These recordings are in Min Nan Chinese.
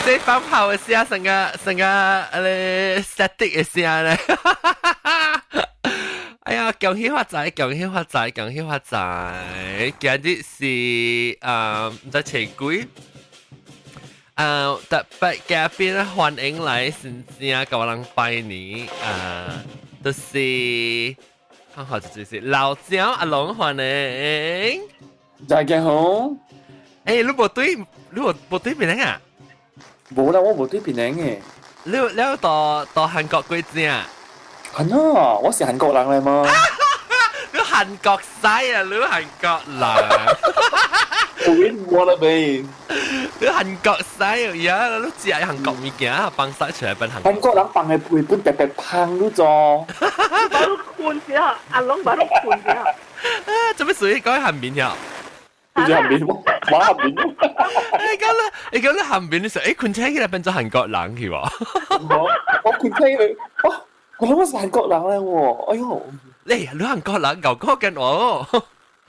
這放炮的聲，成個成個咧 static 的聲咧。哎呀，恭喜發財，恭喜發財，恭喜發財！今日是啊，毋知初幾。啊，特別嘉賓歡迎來新正共我人拜年啊，就是看好就是老蔣阿龍歡迎。大家好。欸，你無對，你無對檳城啊？無啦，我無對檳城嘅。你到韓國幾正？係啊，我是韓國人嚟嘛。你韓國仔啊，你韓國人。 Korean wannabe。你韓國仔啊，呀，你食韓國物件，放晒出來變韓國。韓國人放的皮本特別香，你做。 Baru 困咗，阿龍 baru 困咗。啊，做咩事講韓面呀？你韓面，我韓面。你講你韓面的時候，欸，困醒起來變做韓國人去喎。我困醒佢，哦，我諗我是韓國人咧喎，哎呦。你韓國人牛哥緊我。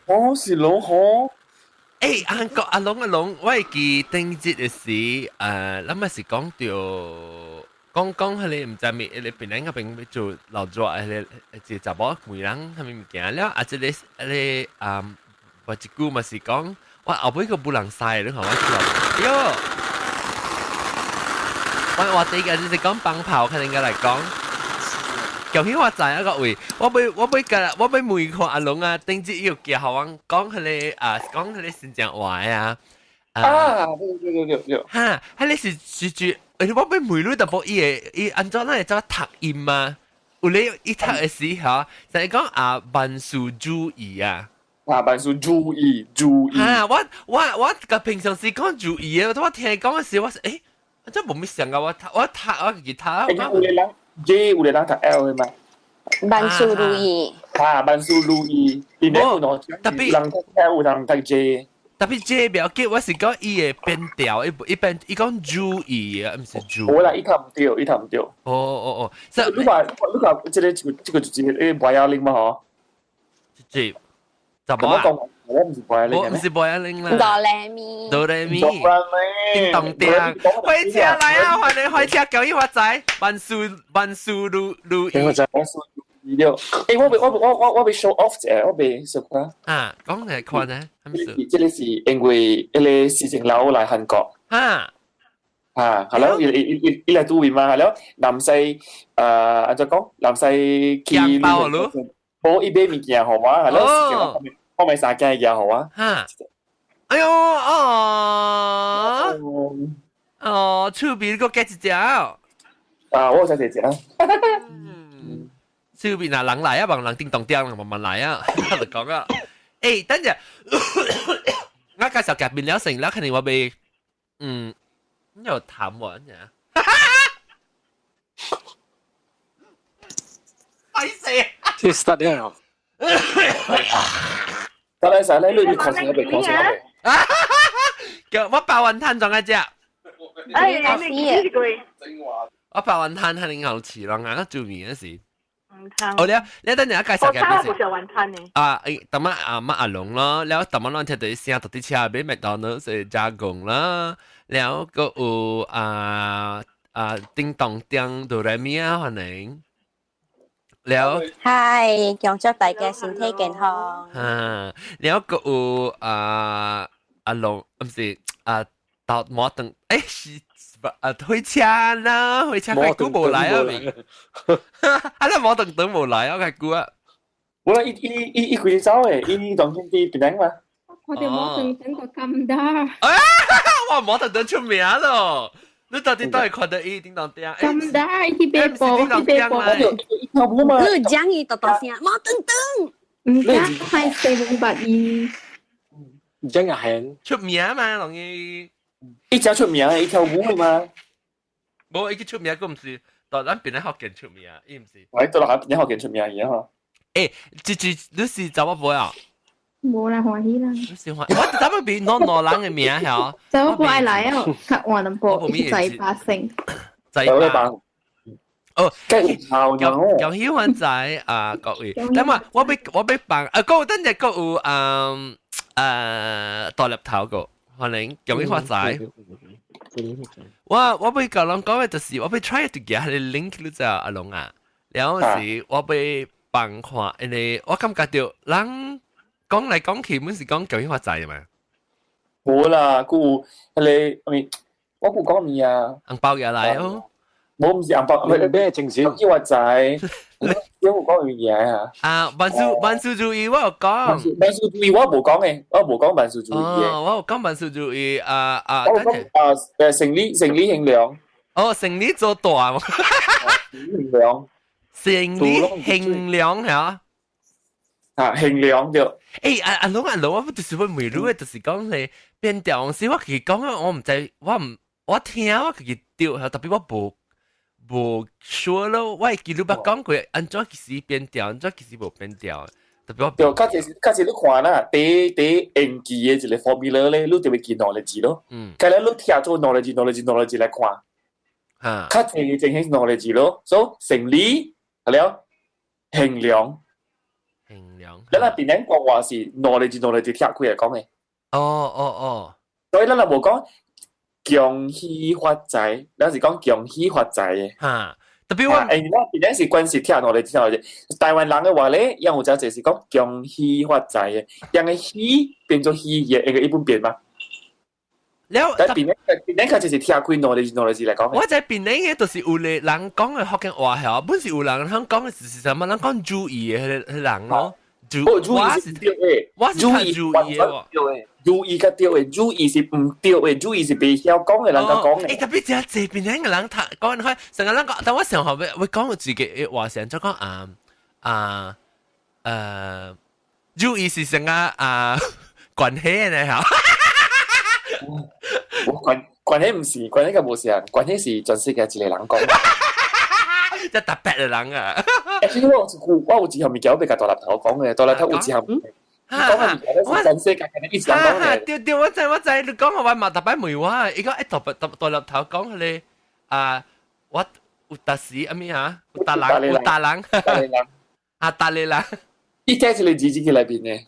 我是老好。欸，韓國阿龍阿龍，我會記頂節的時，咱咪是講著講講彼个毋知咪，彼個檳城嗰邊做老熱彼个一個查某問人啥物物件了，啊，這个彼个啊，無一句嘛是講，我後尾閣無人識，你看我去了，哎喲，我話第一個就是講放炮，可能應該來講。究竟我知影個位，我欲問看阿龍啊，頂節又寄予我講彼个啊，講彼個新疆話啊。啊，對對對對。哈，彼个是是，欸，我欲問你淡薄，伊會伊按怎咱會怎讀音啊？有咧伊讀的時候，就係講啊，萬事如意啊。啊，萬事如意，如意。哈，我個平常時講如意的，我聽講的時，我是欸，這無咩想啊，我讀我自己讀。有个人 J 有個人讀 L 的嘛？萬事如意。啊，萬事如意。特別人讀 L，有人讀 J。特別這不要緊，我是講伊會變調，伊一般伊講如意啊，毋是如。無啦，伊讀毋對，伊讀毋對。哦哦哦，你話你話，這個就是個博雅玲嘛嗬？這查某啊？我毋是博雅玲，我毋是博雅玲啦。哆來咪。哆來咪。叮當叮，火車來啊！歡迎火車，恭喜發財，萬事萬事如如意。萬事如意了。欸，我欲 show off 者，我欲小可。啊，講來看呢？這個是因為彼個事情老來韓國。啊。啊，係咯，伊伊伊伊來拄位嘛，係咯，南西按怎講？南西去。包咯。無伊買物件予我，係咯，事情我買三件嘢予我。哈。哎喲，哦。哦，厝邊閣加一隻。啊，我有食一隻。嗯。厝邊若人來啊，望人叮當叮，慢慢來啊，就講啊。欸，等陣，我介紹嘉賓了成了，肯定我欲，嗯，你有談我呢？歹勢。這 start 了。得啦，使咧，你確實我未確實我未。叫我包雲吞仲一隻。哎，你幾我包雲吞肯定好吃咯，我做麵嗰時。哦，你等陣介紹嘅我食雲吞呢。啊，欸，等下阿媽阿龍咯，了等下咱聽到聲到啲車俾麥當勞是加工啦，了閣有啊啊叮當叮哆來咪啊，歡迎。了，嗨，恭祝大家身體健康。哈，了閣有啊阿龍，毋是啊到摩登，欸是。啊，火車啦，火車較久無來啊，未？啊，你摩登燈無來啊，較久啊。無啦，伊伊伊伊規日走的，伊當天佇檳城嘛。我看著摩登燈就咁大。啊！哇，摩登燈出名咯！你到底佗會看著伊叮當叮？咁大，去買波，去買波。跳舞嘛。你講伊大大聲，摩登燈。毋敢看四五百二。講也係出名嘛，容易。伊誠出名，伊跳舞的嘛。無，伊去出名，閣毋是，到咱檳城福建出名，伊毋是。喂，到咱檳城福建出名伊吼。欸，這這你是查某婆啊？無啦，歡喜啦。你是歡，我查某比儂儂人的名曉。查某婆愛來哦，較換淡薄，一仔八成。仔八。哦，恭喜發財啊，各位。等下我欲放啊，閣等陣閣有嗯大粒頭個，歡迎恭喜發財。我欲共人講的就是我欲 try to get 彼個 link 你知阿龍啊，了後是我欲放看，因為我感覺著人講來講去，滿是講恭喜發財嘛。無啦，閣有彼個，I mean，我閣講物啊？紅包也來哦。無毋是紅包，咩精神？恭喜發財，我有講物件啊。啊，萬事萬事如意，我有講。萬事如意，我無講的，我無講萬事如意的。哦，我有講萬事如意啊啊！我講啊，生理生理興隆。哦，生理做大。興隆。生理興隆嚇。啊，興隆對。欸，阿阿龍阿龍，我就是欲問你的，就是講咧變調時，我其實講我毋知，我毋我聽我家己對，特別我無無 sure 咯，我會記你捌講過，按怎其實變調，按怎其實無變調，特別我對，較濟較濟你看啦，第第用記的一個 formula 咧，你就會記兩个字咯。計咧你聽做兩个字、兩个字、兩个字來看，較濟淨係兩个字咯。所以生理係了，衡量。衡量。咱那邊人講話是兩个字、兩个字拆開來講的。哦哦哦。所以咱若無講恭喜發財，咱是講恭喜發財的。哈，特別我，欸，咱邊人是關係拆兩个字、兩个字。台灣人的話咧，樣有真濟是講恭喜發財的，將个喜變做喜的，會個一般變嗎？了，但邊人邊人較濟是拆開兩个字、兩个字來講。我知檳城的，就是有个人講的福建話嚇，本是有人響講的是啥物？人講注意的彼個人咯。注意是對的，我是較注意的。注意較對的，注意是毋對的，注意是袂曉講的人較講的。欸，特別這這檳城的人，他講看，成個人講，但我想學欲講自己的話，成就講啊啊注意是成個啊關係的嚇。我關關係毋是，關係較無相，關係是全世界一個人講。這特別的人啊！欸，其實我有一句，我有一項物件，我欲共大粒頭講的，大粒頭有一項。講的物件是全世界可能一直人講的。對對，我知我知，你講我嘛特擺問我，伊講欸大大大粒頭講彼個啊，我有達時阿咩啊？有達人有達人，啊達個人，伊這一個字進去內面的。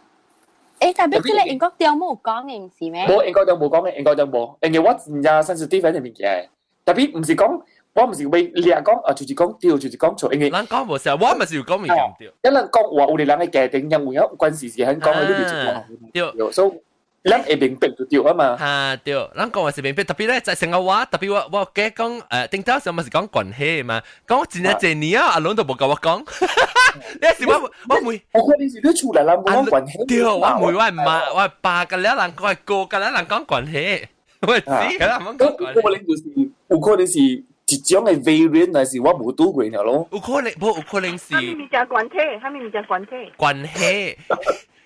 欸，特別這个英國中無講的，毋是咩？無英國中無講的，英國中無，因為我真正 sensitive 的物件，特別毋是講。我毋是欲掠講啊，就是講對，就是講錯，因為人講無錯，我嘛是有講物件對。一人講話，有的人的家庭因為有關係是很講的，你就對，所以咱會明白就對啊嘛。哈對，咱講話是明白，特別咧在成個話，特別我我記講頂頭時嘛是講關係嘛，講真正濟年啊，阿龍都無共我講，你是我我問，我可能是你厝內人無講關係。對，我問我媽我爸共了人講哥共了人講關係，我知㗎啦，冇講關係。有可能就是有可能是一種的 variant，還是我無拄過爾咯。有可能，無有可能是。啥物物件關係？啥物物件關係？關係，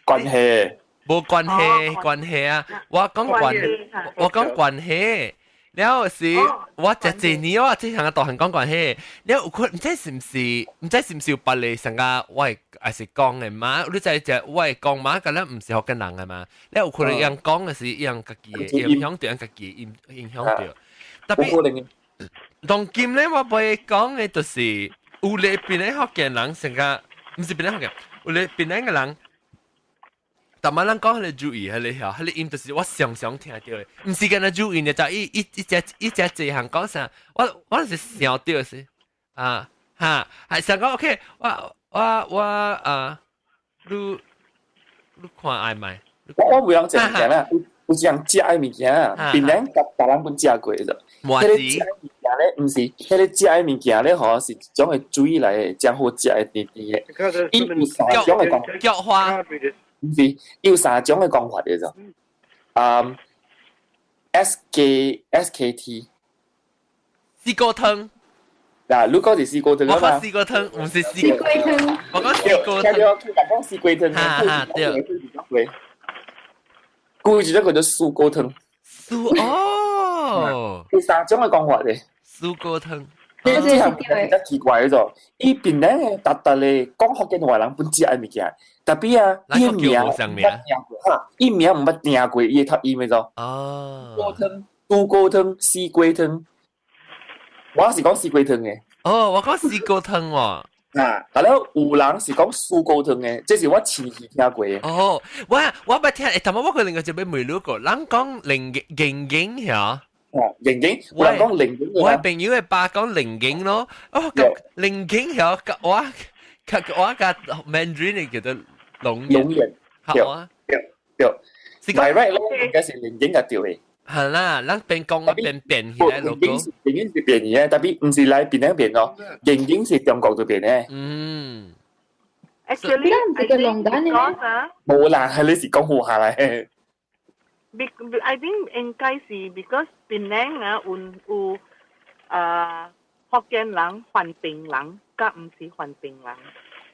關係，無關係，關係啊！我講關，我講關係。了後是，我這幾年我這項大漢講關係，了有可能毋知是毋是，毋知是毋是有別个成個我會還是講的嘛？你知這我會講嘛？敢若毋是福建人的嘛？了有可能𪜶講的是𪜶家己的影響著，𪜶家己影影響著。特別。當今咧，我欲講的就是有咧檳城福建人成個，毋是檳城福建，有咧檳城的人，逐擺人講彼個注意，彼個曉，彼個音就是我常常聽著的，毋是干焦注意呢，就伊伊一隻一隻這項講啥，我我是想著是，啊哈，係想講 OK，我我我啊，你你看愛未？我我袂曉這物件啦，有一樣食的物件，檳城共別人攏食過的。彼个食的物件咧，毋是，彼个食的物件咧，吼是一種的水來的，真好食的甜甜的。伊有三種的講法，菊花，毋是，伊有三種的講法的啫。嗯，S K S K T，四果湯。嗱，你講是四果湯啊嘛？我講四果湯，毋是四果湯。我講四果湯。對，講四果湯。哈哈，對。故一種叫做四果湯。四哦，有三種的講法咧。四果湯，這這項比較奇怪的咗，伊檳城的逐逐咧講福建話人本食的物件，特別啊，伊名毋捌聽過，哈，伊名毋捌聽過，伊會讀音的咗。哦。果湯、豬果湯、四果湯，我是講四果湯的。哦，我講四果湯喎。啊，啊了有人是講四果湯的，這是我親耳聽過的。哦，我我捌聽，欸，但我可能個就欲問你個，人講靈靈經嚇。啊，寧景，有人講寧景。我朋友嘅爸講寧景咯，哦，咁寧景有我，我個 Mandarin 叫做龍龍眼，好啊，對對，是 by right 咯，應該是寧景就對嘅。係啦，咱邊講邊變起來咯。寧景是寧景是變嘅，特別唔是來邊兩邊咯，寧景是中國這邊嘅。Actually，唔是個龍蛋嘅咩？冇啦，係你是講好下嚟。 I think 應該是 because 檳城啊有有啊福建人、番檳人，佮毋是番檳人。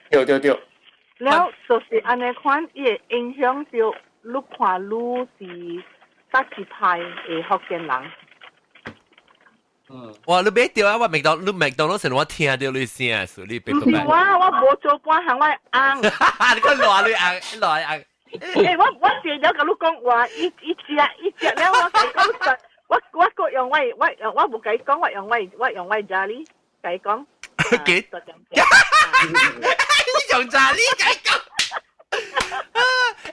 對對對。了就是按呢款，伊會影響著你看你是佗一派的福建人。哇！你別掉啊！我麥當你麥當勞成我聽到你聲，所以你別唔是我，我無做半項，我翁。你個亂你翁，亂翁。欸，我我常常共你講話，伊伊食伊食了，我共伊講，我我閣用我我我無共伊講，我用我我用我家裡共伊講。幾？你用家裡共伊講。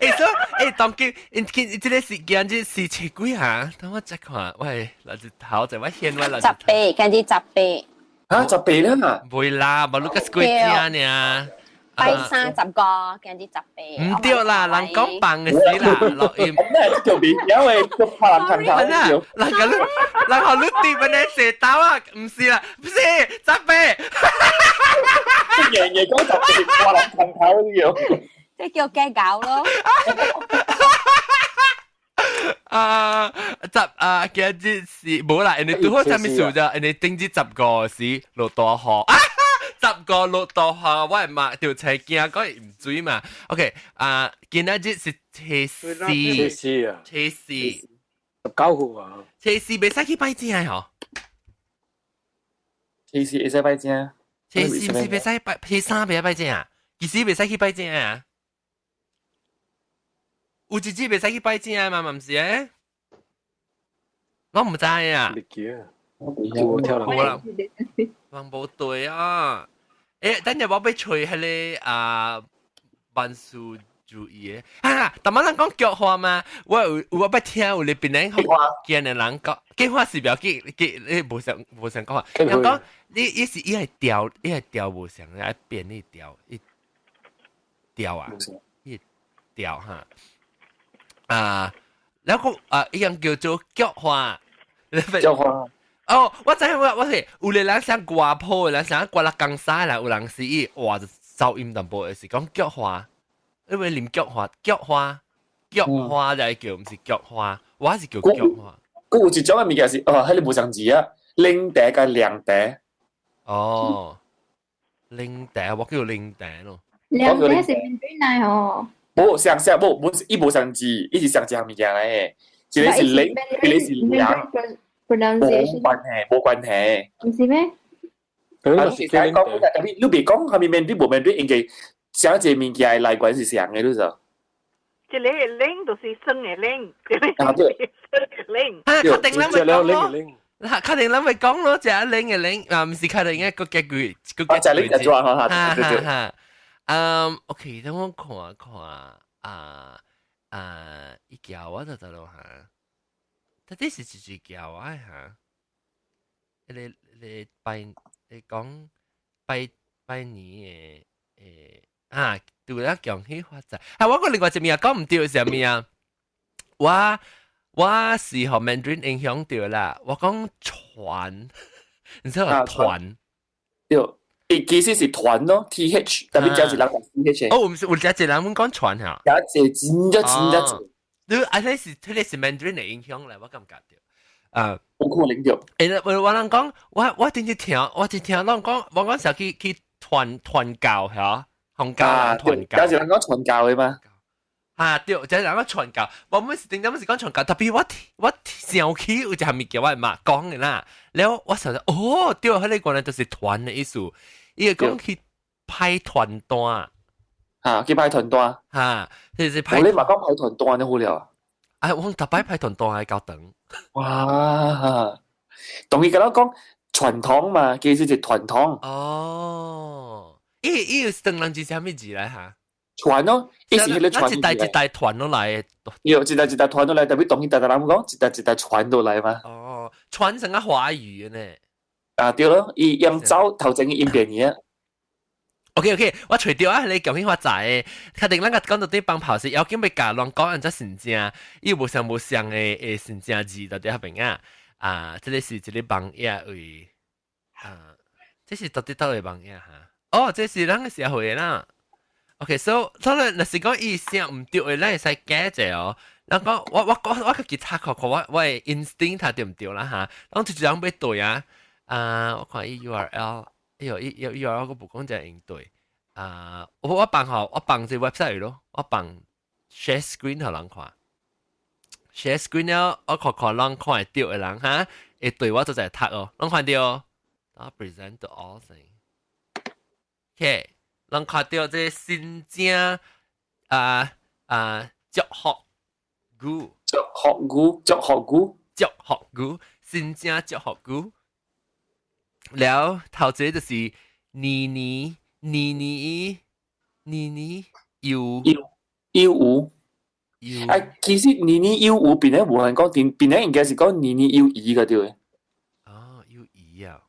欸，所以欸，當今因今這個時間這是初幾啊？等我再看，喂，來自頭就我現我來十八，今日十八。啊，十八啦？唔會啦，無你個幾正呢？拜三十個，今日十八。唔對啦，人講放嘅事啦，錄音。咩叫變？因為個拍人頭頭。人個你，人學你點樣寫刀啊？唔是啦，唔是十八。爺爺講十八，拍人頭呢樣。即叫雞搞咯。啊，十啊，今日是無啦，人哋拄好啥物事啫？人哋頂日十個是落大雨啊，十個落大雨，我係嘛條車驚講唔水嘛。OK，啊，今仔日是初四，初四啊，初四， 19號啊，初四袂使去拜正嗬。初四會使拜正？初四毋是袂使拜，初三袂使拜正啊？其實袂使去拜正啊？有一日袂使去拜正嘛？嘛毋是誒？我毋知啊。你記啊？我跳無啦，人無對啊！欸，等陣我欲揣彼個啊，萬事如意的啊！逐擺人講菊花嘛，我有我捌聽有咧檳城福建的人講，菊花是袂要緊，給你無相無相講話。人講你伊是伊會調，伊會調無相，愛變你調，伊調啊，伊調哈啊，然後啊，伊樣叫做菊花，菊花。哦，我知我我是有個人像歌譜，人像歌啦江沙啦，有人是伊話噪音淡薄，是講菊花，因為啉菊花，菊花，菊花就係叫，毋是菊花，我是叫菊花。佮有一種嘅物件是，哦，彼個無相字啊，檸茶佮涼茶。哦，檸茶我叫檸茶咯。涼茶是面對奶哦。無相相無無伊無相字，伊是相一項物件來的，一個是檸，一個是涼。 pronunciation 無關係，無關係。毋是咩？啊，你是講，特別你別講，下面面對無面對，應該寫一個物件的來源是啥的，你知道？一個檸就是酸的檸，一個啊對，酸的檸。啊，確定咱咪講咯，咯，確定咱咪講咯，一個檸的檸，啊，毋是確定一個結句，個啊，就檸就做哈哈，對對。哈，嗯，OK，等我看看啊啊，伊叫我就得咯哈。到底是一句叫我哈？你你拜你講拜拜年的誒啊，對啦，恭喜發財。啊，我個另外一面講毋對是啥物啊？我我是予 Mandarin 影響著啦。我講團，你知道團？對，伊其實是團咯，T H，特別加一人講 C H。哦，毋是，有加一人講團嚇。加一真正真正。你啊，那是彼個是 Mandarin 的影響咧，我感覺著。啊，有可能著。欸，我我人講，我我頂日聽，我頂聽人講，我講時去去團團教嚇，傳教團教。有時人講傳教的嘛？啊對，就係人講傳教。我每是頂點是講傳教，特別我我想起有一項物件我會嘛講的啦。了我想說，哦，對，彼個原來就是團的意思。伊會講去派傳單。嚇，去派傳單。嚇，就是派。我你嘛講派傳單就好了。啊，我逐擺派傳單還較長。哇！同伊佮我講傳統嘛，其實是傳統。哦，伊伊有唐人字啥物字來哈？傳咯，伊是彼個傳。一代一代傳落來的。有一代一代傳落來，特別當伊逐逐人講，一代一代傳落來嘛。哦，傳成個華語呢。啊對咯，伊用走頭前嘅音變嘅。 OK，我隨掉啊，你究竟發財？確定咱個講到對放炮是要緊欲教人講按怎真正，伊無相無相的真正字到底遐邊啊？啊，這個是一個網頁位啊，這是到底佗位網頁哈？哦，這是咱個社會的啦。OK，so，當然若是講伊聲毋對的，咱會使改者哦。咱講我家己查看看，我的 instinct 睇對毋對啦哈？咱就一人欲對啊，啊，我看伊 URL，哎喲，伊 URL 我無講真用對。啊，我放吼，我放這 website 咯，我放 share screen 予人看，share screen 了，我看看人看會著的人哈，會對我就在讀哦，攏看著，啊 present all thing，OK，攏看著這新正啊啊祝福語，祝福語，祝福語，祝福語，新正祝福語，了頭一個就是年年。年年年年有有有無？有啊，其實年年有無，變咧無人講，變變咧應該是講年年有餘個對。哦，有餘啊！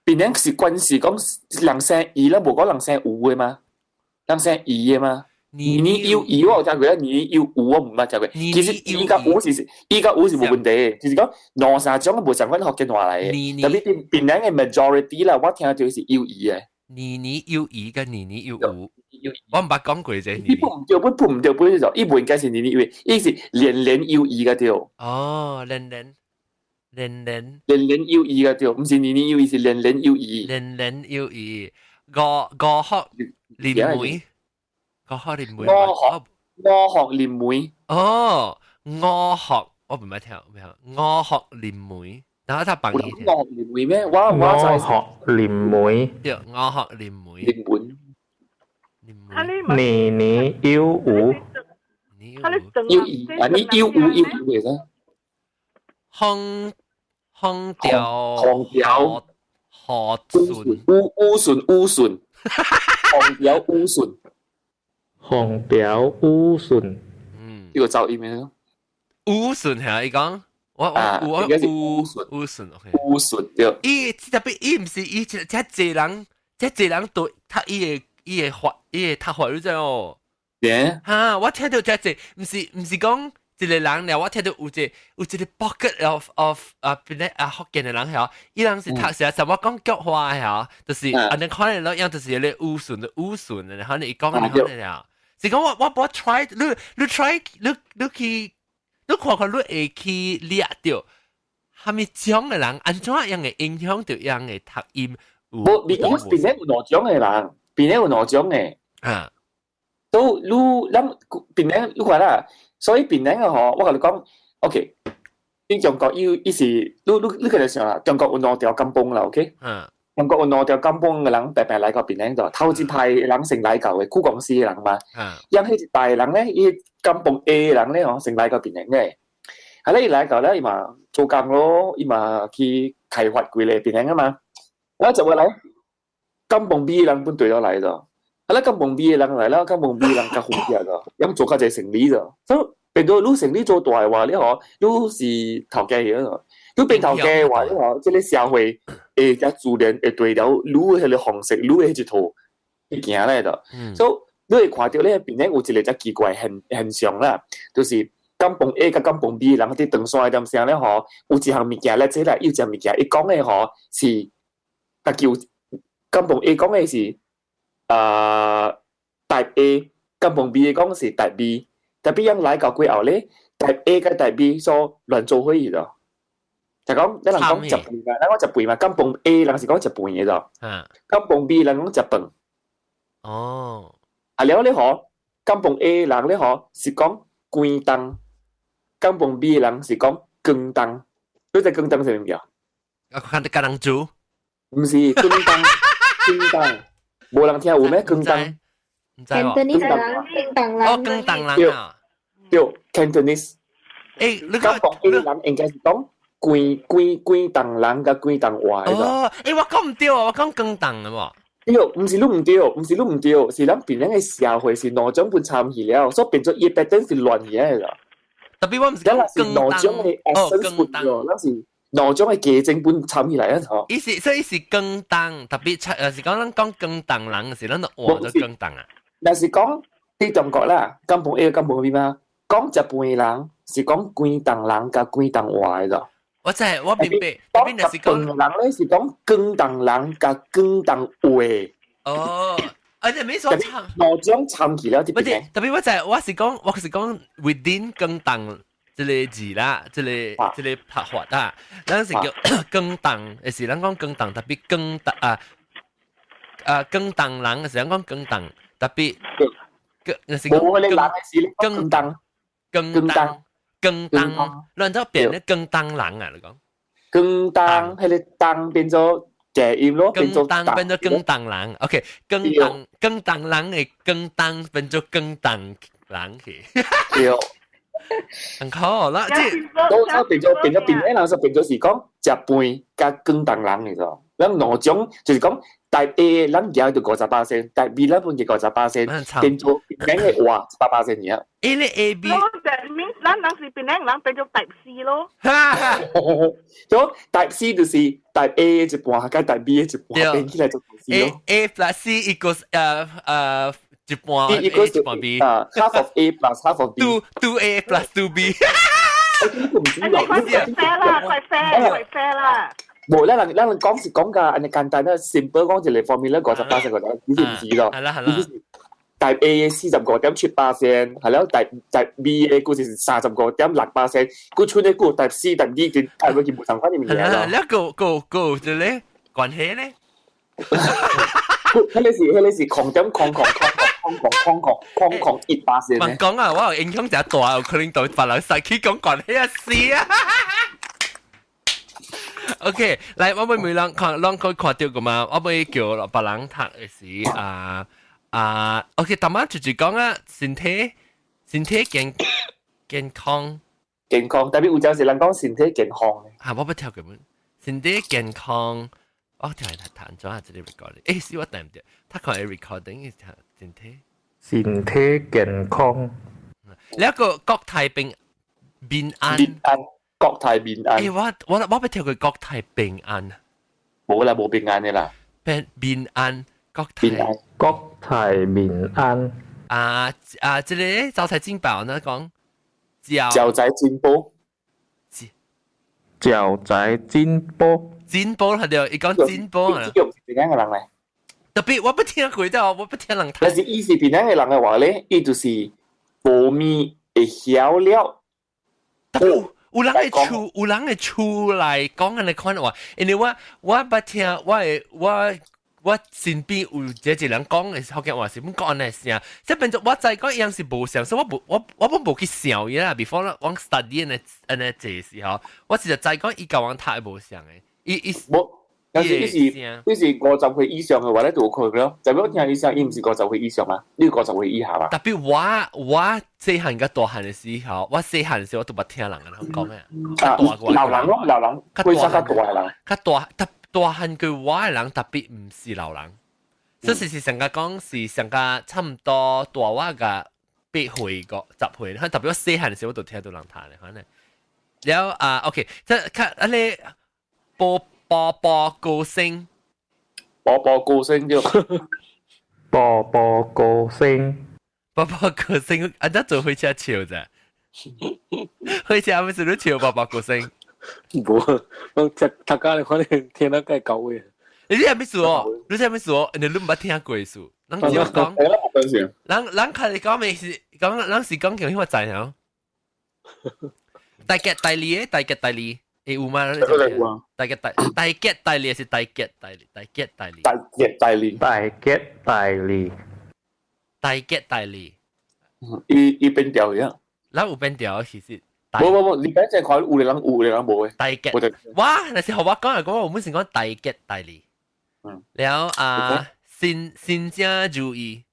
變咧是關係講人生餘啦，無講人生有的嘛？人生餘的嘛？年年有餘我有聽過，年年有無我毋捌聽過。其實餘佮有是餘佮有是無問題，就是講兩三種無相款福建話來的。特別檳檳榔的 majority 啦，我聽到是有餘的。年年有餘佮年年有無，我毋捌講過這。你不毋對，不毋對，不是說，伊無應該是年年有餘，伊是年年有餘個對。哦，年年年年年年有餘個對，毋是年年有餘，是年年有餘。年年有餘，五五福臨門，五福臨門。五福五福臨門。哦，五福我毋捌聽，毋捌五福臨門。然後他幫你。五福臨門咩？我五福臨門。對，五福臨門。臨門。年年有餘。有餘啊！你有無有餘嘅噻？風風調風調何順烏烏順烏順，風調烏順，風調烏順。嗯，呢個走音咩？烏順係伊講。我我我烏烏順，OK。烏順對。伊特別伊毋是伊這濟人，這濟人對讀伊的法，伊的讀法你知哦？耶！哈！我聽到這濟，毋是講一個人了，我聽到有一個 pocket of 啊邊咧啊福建的人曉，伊人是讀啥？什麼講腳話曉，就是按呢看咧樣，就是咧烏順的烏順的，然後你講的可能了。是講我 try，你 try，你去。你看看你會去掠著，蝦米種的人，按怎樣會影響著樣的讀音？無，because 檳城有兩種的人，檳城有兩種的。啊，都你咱檳城你看啦，所以檳城的吼，我共你講，OK，你中國伊伊是，你你可能想啦，中國有兩條甘榜啦，OK？嗯。中國有兩條甘榜的人，白白來到檳城度，頭一批人先來到的，舊公司的人嘛。嗯。彼一代人咧，伊甘榜 A 的人咧，吼，先來到檳城的。啊，咧伊來到咧，伊嘛做工咯，伊嘛去開發規個檳城啊嘛。啊，就會來甘榜 B 的人本對咗來咗。啊，咧甘榜 B 的人來了，甘榜 B 的人較好啲咗，咁做較濟生意咗。所以變做你生意做大的話，你吼，你是頭家嘅。你變頭家的話，你吼，這個社會會較自然會對了你的彼個方式，你的彼一套去行來的。所以你會看著咧檳城有一個遮奇怪現象啦，就是甘榜 A 佮甘榜 B 人佇長沙點聲咧吼，有一項物件咧，這個有一項物件，伊講的吼是，家己有甘榜 A 講的是啊 type A，甘榜 B 講是 type B，tapi 樣來到過後咧，type A 佮 type B 所亂做伙去咗。就講，咱人講食飯嘛，咱講食飯嘛，甘榜 A 人是講食飯的咗，甘榜 B 人講食飯。哦，啊了咧吼，甘榜 A 人咧吼是講關東，甘榜 B 人是講廣東。你知廣東是啥物件？啊，看得橄欖豬？毋是廣東，廣東，無人聽有咩廣東？毋知喎。 Cantonese 人，廣東人。哦，廣東人啊。對，Cantonese。欸，你甘榜 A 人應該是講關關關東人佮關東話的。哦，欸，我講毋對啊，我講廣東的無？對，毋是你毋對，毋是你毋對，是咱檳城的社會是兩種本參與了，所以變做伊 pattern 是亂起來的。 Tapi 我毋是咱是兩種的 essence 不對，咱是兩種嘅價錢本參起來啊！嗬。伊是所以是廣東，特別是講咱講廣東人是咱就換做廣東啊。若是講佇中國啦，廣東 A 廣東 B 嘛，講食飯人是講廣東人佮廣東話的咯。我知，我明白。特別若是講人咧是講廣東人佮廣東話。哦，啊，你沒說參。兩種參起了，特別特別我知，我是講 within 廣東這個字啦，這個拍法啦，咱是叫廣東，是咱講廣東，特別廣東啊啊廣東人，是咱講廣東，特別，是講廣東廣東廣東，咱就變咧廣東人啊，你講。廣東，彼個東變做假音咯，變做廣東變做廣東人，OK，廣東廣東人的廣東變做廣東人去。對。很好啦，這都變咗變咧，人就變咗是講食飯佮廣東人嚟咗。咱兩種就是講 type A，咱舉就50%，type B 咱本就50%，變做變嘅話100%爾。 A 咧 A B，咱人是變人變做 type C 咯。所以 type C 就是 type A 一半，佮 type B 一半，變起來就 C 咯。 A plus C equals 一半 A 一半 B 啊，half of A plus half of B。 2 A plus 2 B。 怪 fair 啦，怪 fair，怪 fair 啦。無，咱人講是講㗎，按呢簡單啦，simple 講一個 formula 58%個，你是毋是咯？係啦係啦。 Type A 45.7%，係了，type B 嘅故事是35.6%，佢出呢個 type C、type D 就 type 佢無同款嘅物件咯。了個個個就咧關係咧？彼個是0.00000000001%。問講啊，我影響誠大，有可能對別人使去講關係啊是啊。OK，來，我欲問人看，攏可以看著個嘛？我欲叫別人讀的是啊啊，OK，頭仔就是講啊，身體健康健康，特別有陣時人講身體健康。啊，我欲聽過本身體健康，我聽來彈咗下這個 recording，欸，是我對毋對？他看 recording 是身體身體健康。你一個國泰平平安，平安，國泰平安。欸，我欲聽過國泰平安。無啦，無平安的啦。平平安，國泰國泰民安。啊啊！這個招財進寶呢講，招財進寶，招財進寶，進寶係對，伊講進寶啊。這個是平安的人來。特別我欲聽過的，我欲聽人。但是伊是平安的人的話咧，伊就是無物會曉了。特別有人會出來講按呢款話，因為我捌聽，我身邊有這一人講的福建話是本講按呢聲，這變做我知講伊樣是無像，所以我無去想伊啦。before 我 study 按呢這時候，我其實知講伊佮阮讀的無像的，伊無，但是伊是50歲以上的話咧，就有可能咯。就我聽伊聲，伊毋是五十歲以上嘛？你50歲以下嘛？特別我細漢佮大漢的時候，我細漢的時候我都捌聽人按呢講的。啊，老人咯，老人，較大較大的人，較大特大漢過我的人特別毋是老人，所以是上個講是上個差毋多大我個8歲個10歲，特別我細漢的時候我都聽到人讀咧，可能。了啊，OK，這較按呢步步步高升，步步高升對。步步高升，步步高升，啊！這坐火車笑啫，火車毋是你笑步步高升？無，我讀讀家你可能聽得較夠嘅。你知啥物事哦？你知啥物事哦？你毋捌聽過事？人只講，人開始講咩是講，人是講叫彼個知影？大吉大利的，大吉大利，會有嗎？大吉大大吉大利是大吉大利，大吉大利，大吉大利，大吉大利，大吉大利。伊變調樣。咱有變調其實。無無無，你講這看有的人有，有的人無的。大吉，哇！若是予我講來講，我們是講大吉大利。了啊，新正如意，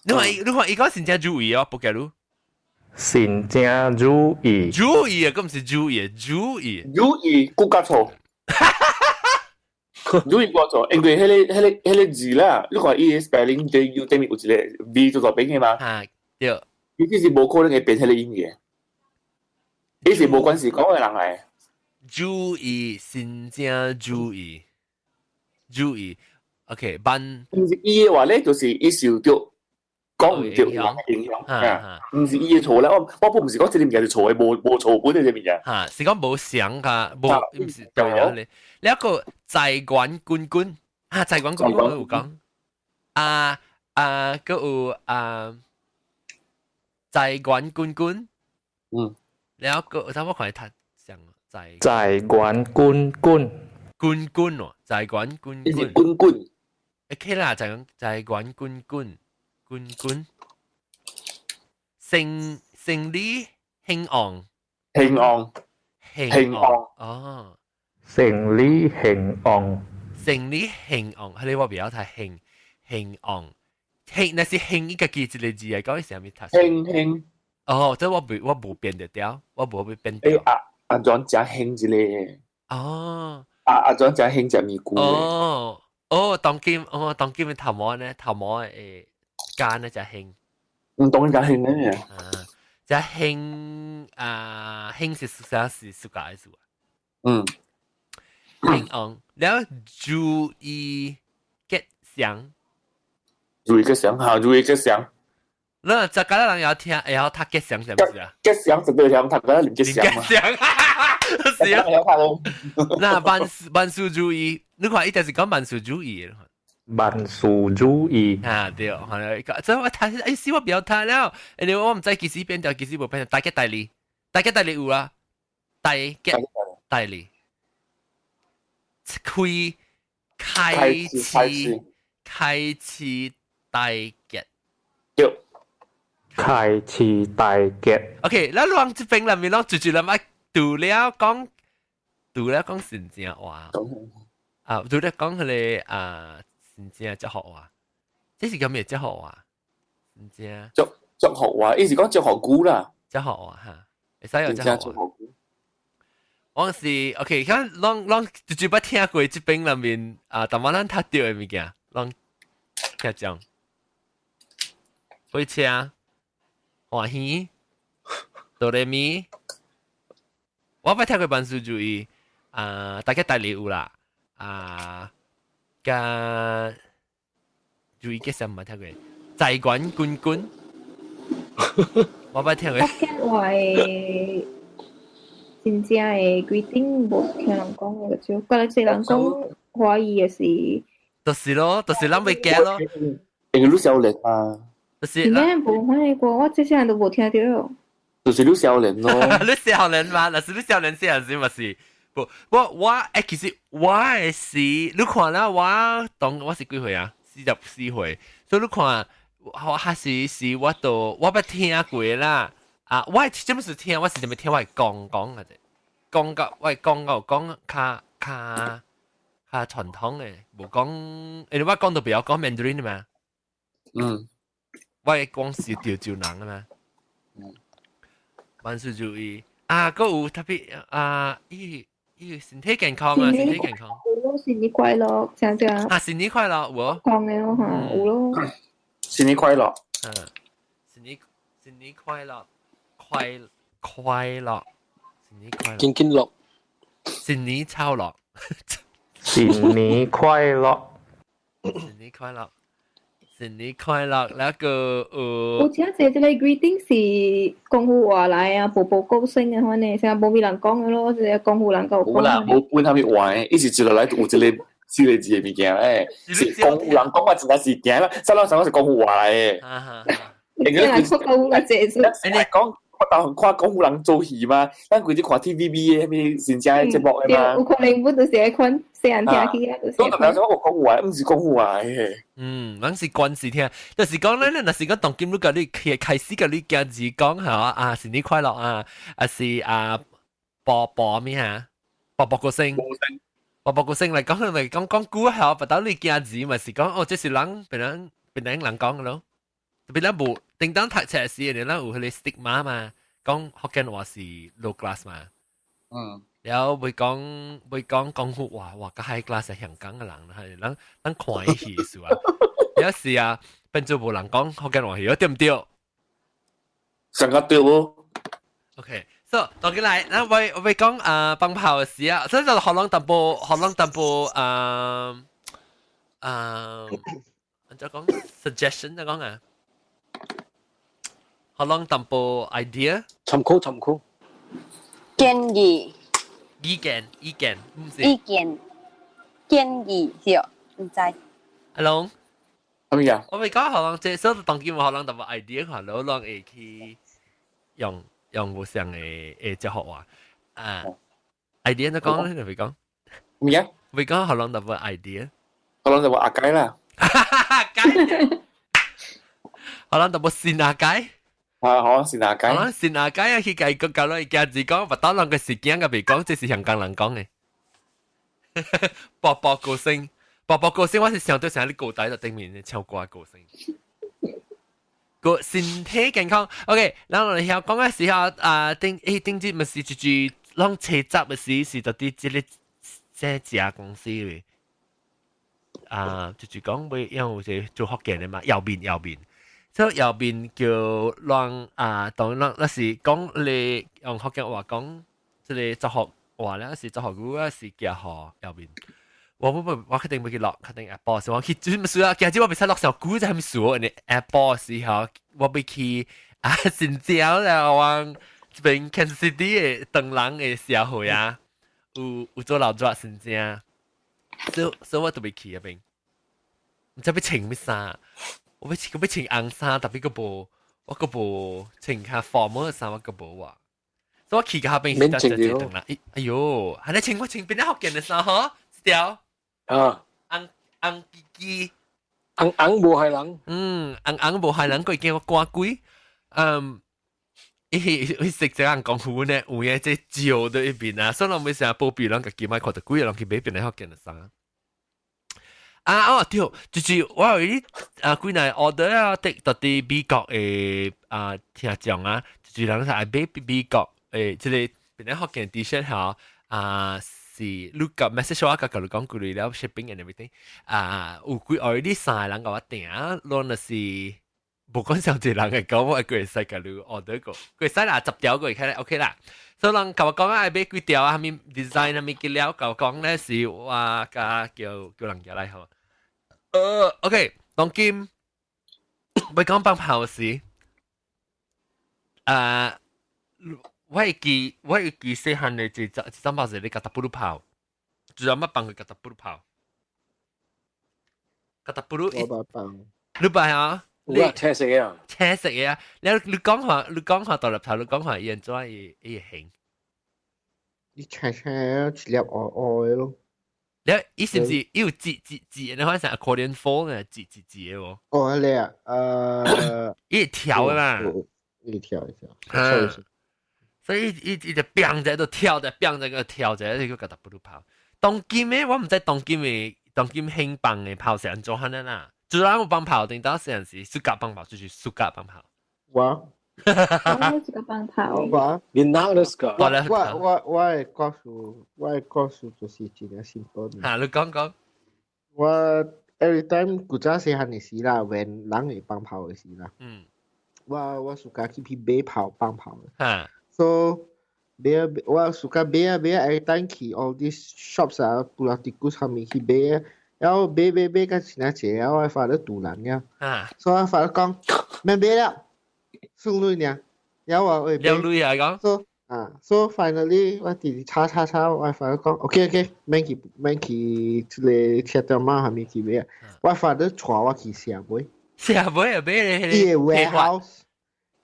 你看伊講新正如意哦，不假如。新正如意。如意啊，佮毋是如意，如意。如意，閣較錯。如意閣錯，因為彼個字啦，你看伊的 spelling J U 頂面有一個 V 做做邊的嘛？啊，對。伊其實無可能會變彼個音的。伊是無關係講的人來。注意，真正注意，注意。OK，班毋是伊的話咧，就是伊受著講毋著人的影響啊，毋是伊的錯咧。我本毋是講這个物件是錯的，無錯本的這个物件。哈，是講無想噶，無毋是對啊咧。你一個財源滾滾啊，財源滾滾有講啊啊，閣有啊，財源滾滾，然後閣有我看伊讀上財財源滾滾。滾滾哦，財源滾滾。滾滾。 OK 啦，就講財源滾滾滾滾，生生理興旺。興旺。興旺哦，生理興旺。生理興旺，係你話比較睇興興旺，興那是興一個字一個字嚟講，是啥物讀？興興。哦，這我無變得掉，我無會變掉。阿阿莊食興一個。哦。阿阿莊食興食咪菇。哦哦，當今哦當今嘅頭毛呢，頭毛誒間呢就興。唔當然興呢。啊，就興啊，興是啥是暑假的事啊？興旺，然後如意吉祥。如意吉祥，嚇，如意吉祥。那這個人要聽，會曉讀吉祥是毋是啊？吉祥絕對聽讀個林吉祥嘛。吉祥，是啊。那萬事萬事如意，你看伊就是講萬事如意。萬事如意。啊對，係這我讀，哎，死我不要讀了，因為我毋知幾時變掉，幾時無變掉。大吉大利，大吉大利有啊，大吉大利，開開始開始大吉。對。開始大吉。 OK，咱攏這邊內面攏直直來嘛，除了講新正話，啊，除了講彼個啊，新正哲學話，這是叫咩哲學話？新正哲學話，伊是講哲學語啦。哲學話哈，會使有哲學話。我是 OK，看攏攏直直捌聽過這邊內面啊，但我咱讀著的物件，攏聽講。火車。歡喜，哆來咪，我捌聽過萬事如意，啊，大家大禮有啦，啊，加如意吉祥毋捌聽過，財源滾滾，我捌聽過。福建話真正的規定無聽人講的就，過來濟人講華語的是。就是咯，就是咱袂驚咯。因為你少年嘛。就是。咩無聽過，我這些人都無聽著。就是你少年咯。你少年嘛，若是你少年細漢時嘛是，無我欸，其實我的是，你看啦，我當我是幾歲啊？44歲，所以你看，我還是是我都我捌聽過啦。啊，我這麼是聽，我是啥物聽我講講嘅啫，講到我講到講較較較傳統的，無講，因為我講都不曉講 Mandarin 嘛。我講是潮州人啊嘛。萬事如意啊！閣有特別啊，伊伊身體健康啊，身體健康。有咯，新年快樂，這樣。啊，新年快樂，有無？講的咯，哈，有咯。新年快樂。嗯，新年快樂，快快樂，新年快樂。緊緊樂。新年超樂。新年快樂。新年快樂。新年快樂，那個有請這這個 greeting 是廣府話來啊，步步高升啊，款的，現在無咩人講的咯，這個廣府人夠無啦，無本啥物話的，伊是一落來有一個四個字的物件，欸，是廣府人講話真正是驚啦，啥人啥是廣府話來的。你來看廣府人這是。你講我當看廣府人做戲嘛，咱規日看 TVB 的彼新正的節目的嘛。有可能本就是彼款細漢聽起來就是。我特別想我廣府話，毋是廣府話的。嗯，咱是關係聽，就是講咧，若是講當今你共你開開始共你囝兒講嚇啊，新年快樂啊，還是啊，步步咩嚇，步步高升，步步高升來講來講講古嚇，不到你囝兒嘛是講哦，這是人別人別人人講的咯，特別咱無叮當讀冊時，你咱有彼個 stigma 嘛，講福建話是 low class 嘛。然後會講會講廣府話，哇！較 high class 係香港嘅人，係咱咱看伊戲是啊。有時啊，變做無人講福建話，對毋對？上個對無？OK，所以當佢來，嗱我會講啊放炮嘅事啊，所以就學啷淡薄，學啷淡薄啊啊，怎講 suggestion 就講啊，學啷淡薄 idea。參考參考。建議。意見意見，唔是。意見建議是哦，毋知。阿龍。係咪啊？我咪講學啷這，所以當今學啷淡薄 idea，可能啷會去用用無相嘅嘅哲學話啊，idea 你講咧，你咪講。咩啊？咪講學啷淡薄 idea。學啷就話阿雞啦。雞。學啷淡薄先阿雞。啊，好，先阿雞。學啷先阿雞啊，佢計個教落家子講，不當啷個時間個未講，這是香港人講嘅。步步高升，步步高升，我是想到成日啲高底就頂面唱歌高升。個身體健康，OK。然後我哋講嘅時候，啊，頂誒頂節咪是就住攏車雜嘅時，是到啲這個這家公司嘅。啊，就是講會因為是做福建嘅嘛，右邊右邊，所以右邊叫讓啊，當咱那是講你用福建話講，這個哲學話咧，是哲學語啊，是叫學右邊。我不不，我肯定袂去落，肯定 Apple 是我去，就是咪輸啊？今日我袂使落上久就係咪輸？你 Apple 時候我欲去啊，新疆啦，往這邊 Kansas City 的唐人的社會啊，有有做老熱新疆，所以所以我都袂去嗰邊。毋知欲穿啥物衫，我欲穿欲穿紅衫，特別閣無，我閣無穿較 formal 的衫，我閣無啊。所以我去到彼邊是得一個唐人，哎喲，還咧穿我穿邊個福建的衫嗬？一條。啊，紅紅吱吱，紅紅無害人。嗯，紅紅無害人，佢驚我趕鬼。嗯，伊伊食這樣功夫呢，有影這照在一邊啊，所以人每成日保庇人家己莫看到鬼人去買邊個福建的衫。啊哦對，就是我有啲啊幾若 order 啊，得到佇美國的啊聽眾啊，就是人愛買美國誒，這個邊個福建 T-shirt 吼啊。是你個 message 我甲你講幾類了 shipping and everything 啊，有幾愛你三個人共我訂，攏若是無講上濟人會講，我會使共你 order 過，會使啦，10條過會 OK 啦。所以人共我講愛買幾條啊，啥物 design 啥物資料，共我講咧是我共叫叫人寄來好。OK，當今欲講放炮時，啊。我會記細漢的這這陣炮是咧甲達布魯炮，就阿媽幫佢甲達布魯炮，甲達布魯。我捌放。你捌啊？你青色嘅啊？青色嘅啊！你你講話，你講話獨立頭，你講話伊按怎伊伊會行？你青青一粒黑黑的咯。你伊是毋是伊有折折折？你看成 accordion fold 呢？折折折的無？哦，你啊，伊會跳的嘛？伊會跳，會跳。所以伊伊就變在度跳的，變在個跳在，這個共達布魯炮。當今的我毋知當今的當今興放的炮是按怎樣的啦。主要我放炮，頂到時陣時 suka 放炮，就是 suka 放炮。我，我 suka 放炮。我，你哪個 suka？我我我的故事，我的故事就是真正 simple。哈，你講講。我 every time 古早細漢的時啦，when 人會放炮的時啦。我我 suka 去去買炮放炮的。So 買我 suka 買啊買啊，every time 去 all these shops 啊，布拉迪古上面去買啊，然後買買買到真正濟啊，我 father 賭爛了。所以我 father 講，免買了，算鐳爾。然後我會買。了鐳啊講。 So 啊，so finally 我直直吵吵吵，我 father 講，OK OK，免去免去這個車店仔下面去買啊。我 father 帶我去城買。城買啊買咧。伊個 warehouse，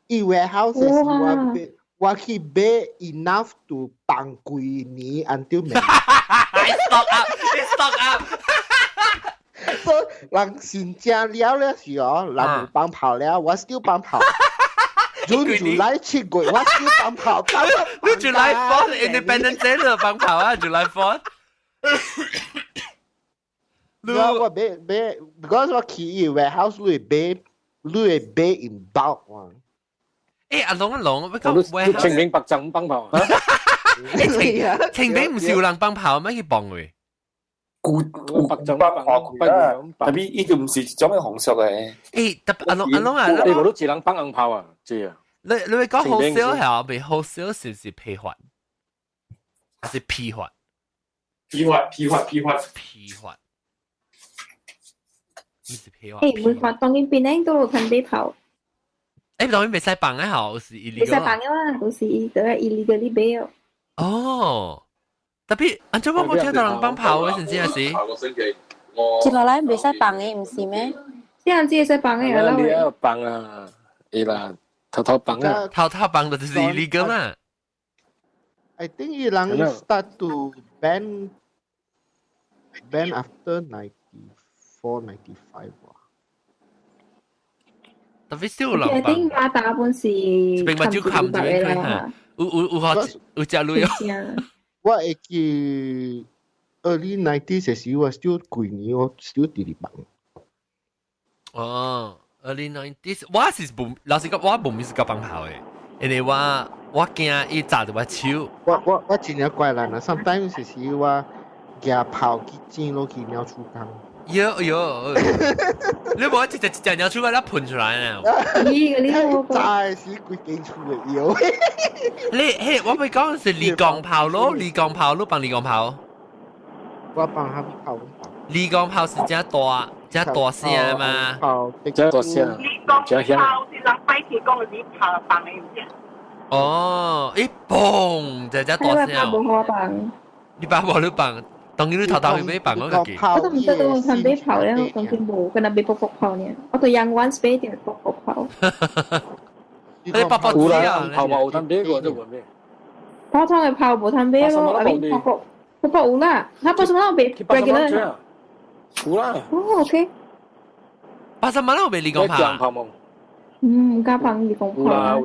伊 warehouse 是我買。我去買 enough to 放幾年 until 明。 Stock up，stock up。所以人新正了了時哦，人有放炮了，我 still 放炮。June July 7月，我 still 放炮。你 July 4 Independence Day 就放炮啊，July 4。我我買買，because 我去伊 warehouse 你會買，你會買 in bulk 喎。誒，阿龍阿龍，我講清明白晝放炮。誒，清明毋是有人放炮咩？去放佢？古古白晝放炮啦，特別伊就毋是一種嘅紅色嘅。誒，特阿龍阿龍啊，你無都一人放紅炮啊？知啊。你會講 wholesale 係咪 wholesale 是唔是批發？還是批發？批發批發批發批發，唔是批發。誒，會發當然檳城都有通買炮。誒，當然袂使放嘅吼，是 illegal。袂使放嘅嘛，都是都係 illegally 買哦。哦，特別，按怎我聽到人放炮嘅，甚至係是。接落來袂使放嘅，毋是咩？這樣子會使放嘅啊！你要放啊，伊啦，偷偷放啊，偷偷放就是 illegal 嘛。 I think 伊人 start to ban after 94 95 哇。特別少人放。頂馬打本是。並唔少冚住佢嚇，有有有學有食鐳哦。我會記 early 90s 的時，我 still 幾年我 still 佇咧放。哦，early 90s，我是無老實講，我無是夠放炮的，因為我驚伊炸到我手。我真正怪人啊！sometimes 是我舉炮去剪落去鳥鼠缸。喲喲，你無一隻一隻鳥鼠缸咧噴出來呢？咦，你炸的是規間厝的搖。你嘿，我咪講是離江炮咯，離江炮，你放離江炮？我放蝦米炮？離江炮是真大，真大聲嘛？炮，真大聲。離江炮是人擺鐵講的是炮放的，有哦，一嘣就真大聲。無好放。你把無你放？當然你頭頭去買放我個記。我都唔知道通買炮咧，當然無，敢若買卜卜炮爾。我對用 once 買定卜卜炮。你卜卜有啦，炮嘛有通買過，這無買。普通的炮無通買咯，啊邊卜卜卜卜有啦，他不是那買 regular。有啦。哦，OK。 80蚊有賣離江炮。嗯，唔敢放離江炮。有啦，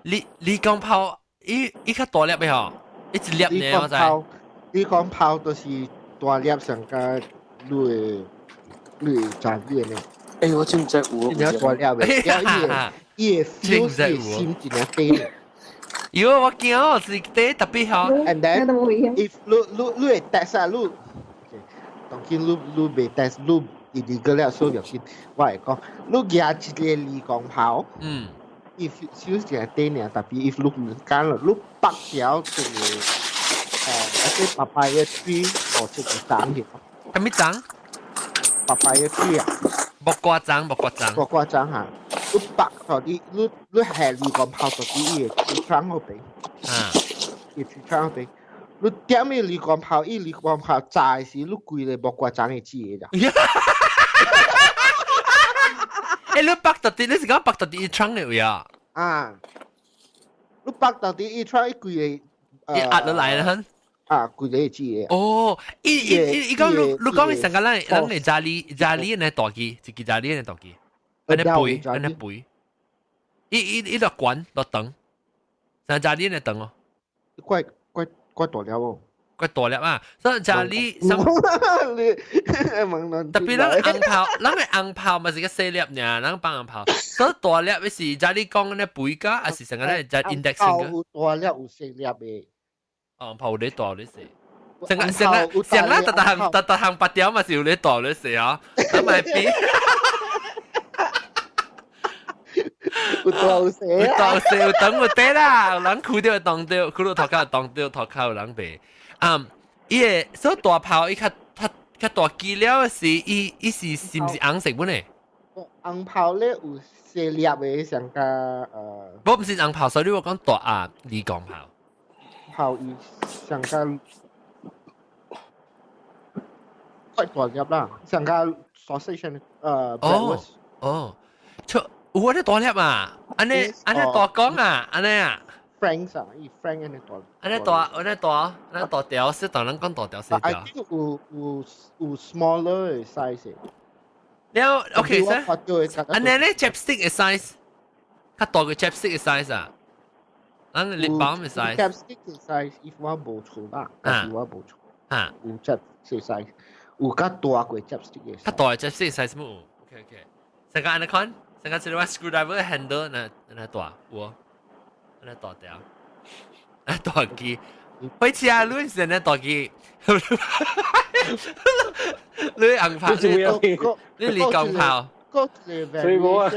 離離江炮，伊伊較大粒的吼，一粒呢我知。你講炮就是大粒上加你會你會炸你的呢？欸，我真知有。真正大粒的，伊個伊個 feel 是心真正短的。喲，我驚哦，是短特別好。 And then if 你你你會 test 啊，你當今你你未 test，你 illegal 了，所以要緊。我會講，你舉一個離江炮，伊 feel 真短爾，特別 if 你唔敢了，你拔掉一個。誒，一個 papaya tree 哦，這個長嘅。啥物長？ papaya tree 啊。木瓜欉，木瓜欉。木瓜欉嚇，你拔到啲，你你下離江炮到啲伊個樹窗嗰邊。啊。伊樹窗嗰邊，你點伊離江炮，伊離江炮炸的時，你規個木瓜欉會死的咋。欸，你拔到啲，你是講拔到啲伊窗的位啊？啊。你拔到啲伊窗，伊規個。伊壓落來啦。啊，規個字的。哦，伊伊伊伊講你你講上個咱咱的家裡家裡那大機，一支家裡那大機，按呢背按呢背，伊伊伊落懸落長，像家裡那長哦。怪怪怪大粒哦。怪大粒啊！所以家裡，你特別咱紅炮，咱的紅炮嘛是個細粒爾，咱放紅炮，所以大粒的是家裡講那背甲，還是上個咱只 index 個？有大粒有細粒的。哦，炮有咧大咧細，成個成個成個逐逐項逐逐項白條嘛是有咧大咧細啊，咁咪比。有大有細，有大有細有長有短啦，有人看著會當著，看著頭殼會當著，頭殼有人袂。嗯，伊個所以大炮伊較較較大支了是伊伊是是毋是紅色本的？紅炮咧有細粒的上加我毋是紅炮，所以我講大啊，離江炮。炮伊上加怪大粒啦，上加 sausage 哦哦，出有安呢大粒啊，按呢按呢大講啊，按呢啊。 Frank 啊，伊 Frank 按呢大。按呢大，按呢大，按呢大條，是當人講大條細條。 I think 有有有 smaller size。了，OK 先。按呢咧 chapstick 的 size，較大個 chapstick 的 size 啊。咱 lip balm 的 size。 chapstick 的 size，if 我無錯啦，但是我無錯。啊。有 chapstick size，有較大過 chapstick 的。較大的 chapstick size 冇？OK OK。成個按呢款，成個這個 screwdriver handle 那那大有，那大條，那大機。開始啊，你是那大機，你紅炮，你離江炮，所以冇啊，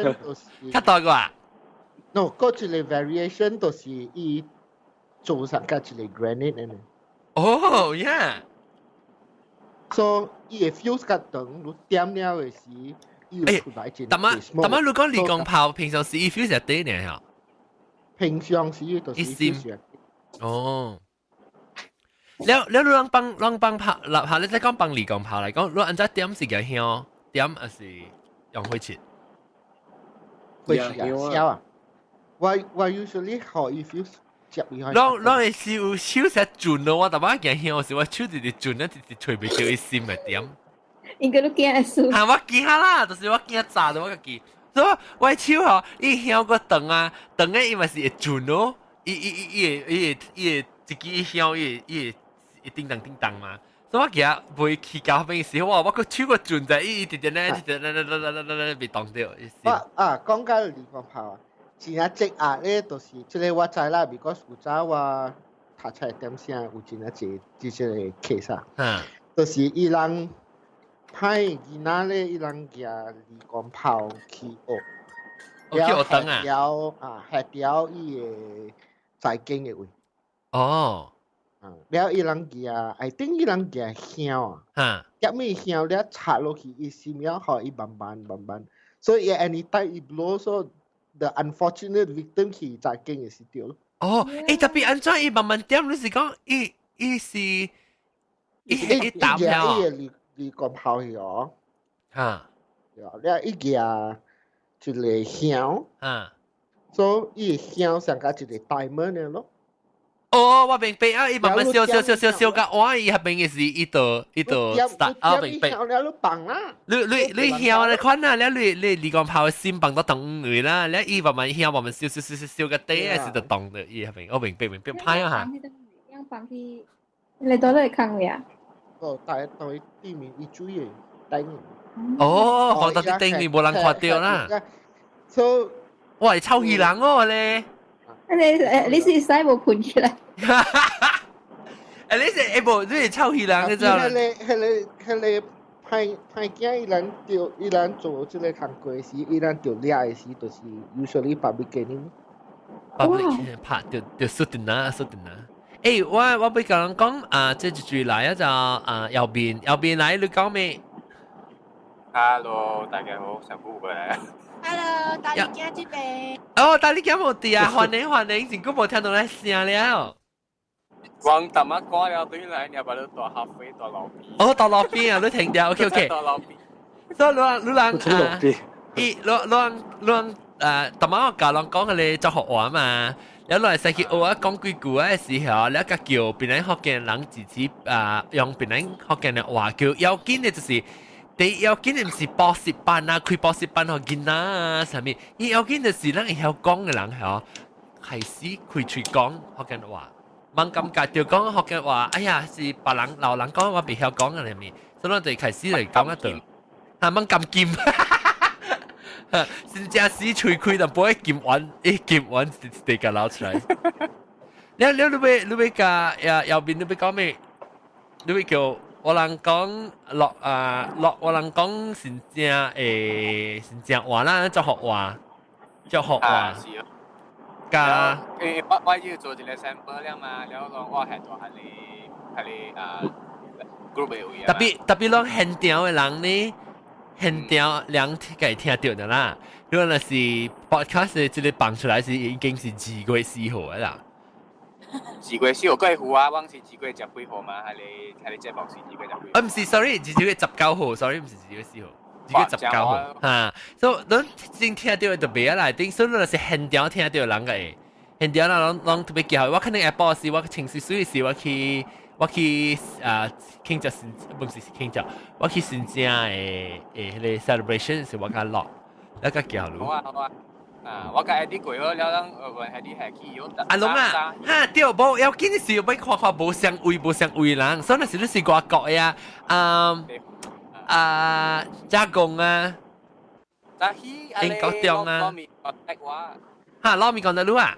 較大個啊？ No，嗰一個 variation 就是伊做上加一個 grenade 呢。哦，yeah。 So 伊個 fuse 較長，你點了的時，伊會出來一個但係但係你講離光炮平常時伊 fuse 係短呢嚇？平常時就是 fuse。哦。了了，你人放人放炮，立下你再講放離光炮來講，你按怎點是個香點，還是用火切？火切啊，燒啊！我 usually 予伊 fuse 接伊開。攏攏會燒手成轉咯，我逐擺行香時，我手直直轉，一直直揣袂著伊心的點。應該都驚輸。嚇！我驚啦，就是我驚炸到我家己。所以我手吼，伊香個長啊，長的伊嘛是會轉咯。伊伊伊伊會伊會伊會一支香，伊會伊會會叮當叮當嘛。所以我驚袂去交邊時，我我個手個轉在伊一直直咧，一直咧咧咧咧咧咧袂動著。我啊，講到離光炮啊，真正積壓咧，就是這個我知啦，because 有早我讀冊點聲有真正濟這這個 case 啊，就是伊人歹囡仔咧，伊人舉離光炮去學，去學燈啊，了啊，嚇掉伊個財經的位。哦。啊，了伊人舉，I think 伊人舉香啊，一味香了插落去，伊心了，予伊慢慢慢慢，所以 anytime 伊 blow so the unfortunate victim 去財經的是對咯。哦，欸，特別按怎伊慢慢點，你是講伊伊是伊伊打了？伊個離離光炮去哦。哈。了伊舉一個香，所以伊香上加一個 timer 呢咯。哦，我明白啊！伊慢慢燒燒燒燒燒到完，伊彼邊的是伊就伊就 start 啊，明白。了你放啦。你你你香你看啊，了你你離光炮的心放到動位啦，了伊慢慢香慢慢燒燒燒燒燒個底啊，是就動的伊彼邊，我明白明白，歹啊嚇。樣放去，你倒來空位啊？哦，大對對面伊水的頂。哦，放到啲頂面無人看到啦。所以，哇，臭魚人哦咧。你你是使無噴出來？誒，你是欸無，你是臭魚人，你知道？彼個、彼個、彼個歹歹囝，伊人著伊人做這個工課時，伊人著掠的時，就是 usually public caning。 public 拍著著輸定啦，輸定啦。欸，我我欲共人講啊，這一句來啊就啊，右邊右邊來，你講咩？Hello，大家好，上古過來。 Hello，大力囝這邊。哦，大力囝無佇啊，歡迎歡迎，真久無聽到咱聲了。光淡仔趕了對來，你把你大咖啡大路邊。哦，大路邊啊，你停掉，OK OK。大路邊。所以你你人啊，伊你你你人啊，淡仔我教人講彼個祝福話嘛，了來使去學啊講幾句啊的時候，了共叫檳榔福建人自己啊，用檳榔福建的話叫要緊的就是。第一要緊的毋是補習班啊，開補習班予囡仔啊，啥物？伊要緊就是咱會曉講的人吼，開始開喙講福建話。茫感覺著講福建話，哎呀，是別人老人講，我袂曉講啊，啥物？所以咱就開始來講啊，對。啊，茫甘金，真正死喙開，但不會金丸，一金丸直直共流出來。了了，你欲你欲共右右邊你欲講咩？你欲叫？我人講落啊落，我人講是正誒，是正話啦，祝福話，祝福話。是啊。加誒，我我要做一個 sample 了嘛，了講我係做係你係你啊 group 的位啊。特別特別攏現場的人呢，現場兩個聽著的啦。如果若是 podcast 的這個放出來是已經是2月4號的啦。 2月4號過有啊，我是2月10幾號嘛，彼個彼個節目是2月10幾。啊，毋是，sorry，2月19號，sorry，毋是2月4號，2月19號，哈，所以咱先聽著就袂啊內頂，所以若是現場聽著人個會，現場人攏攏特別叫，我可能下晡時我穿水水時我去我去啊慶祝新，毋是慶祝，我去新正的的彼個 celebration 時我較落，我較叫好啊好啊。啊！我共 edit 過了，了咱問 edit 係去有。阿龍啊，哈對，無要緊是欲看看無相位無相位人，所以若是你是外國的啊，啊啊加工啊，英國中啊，哈老咪講得路啊。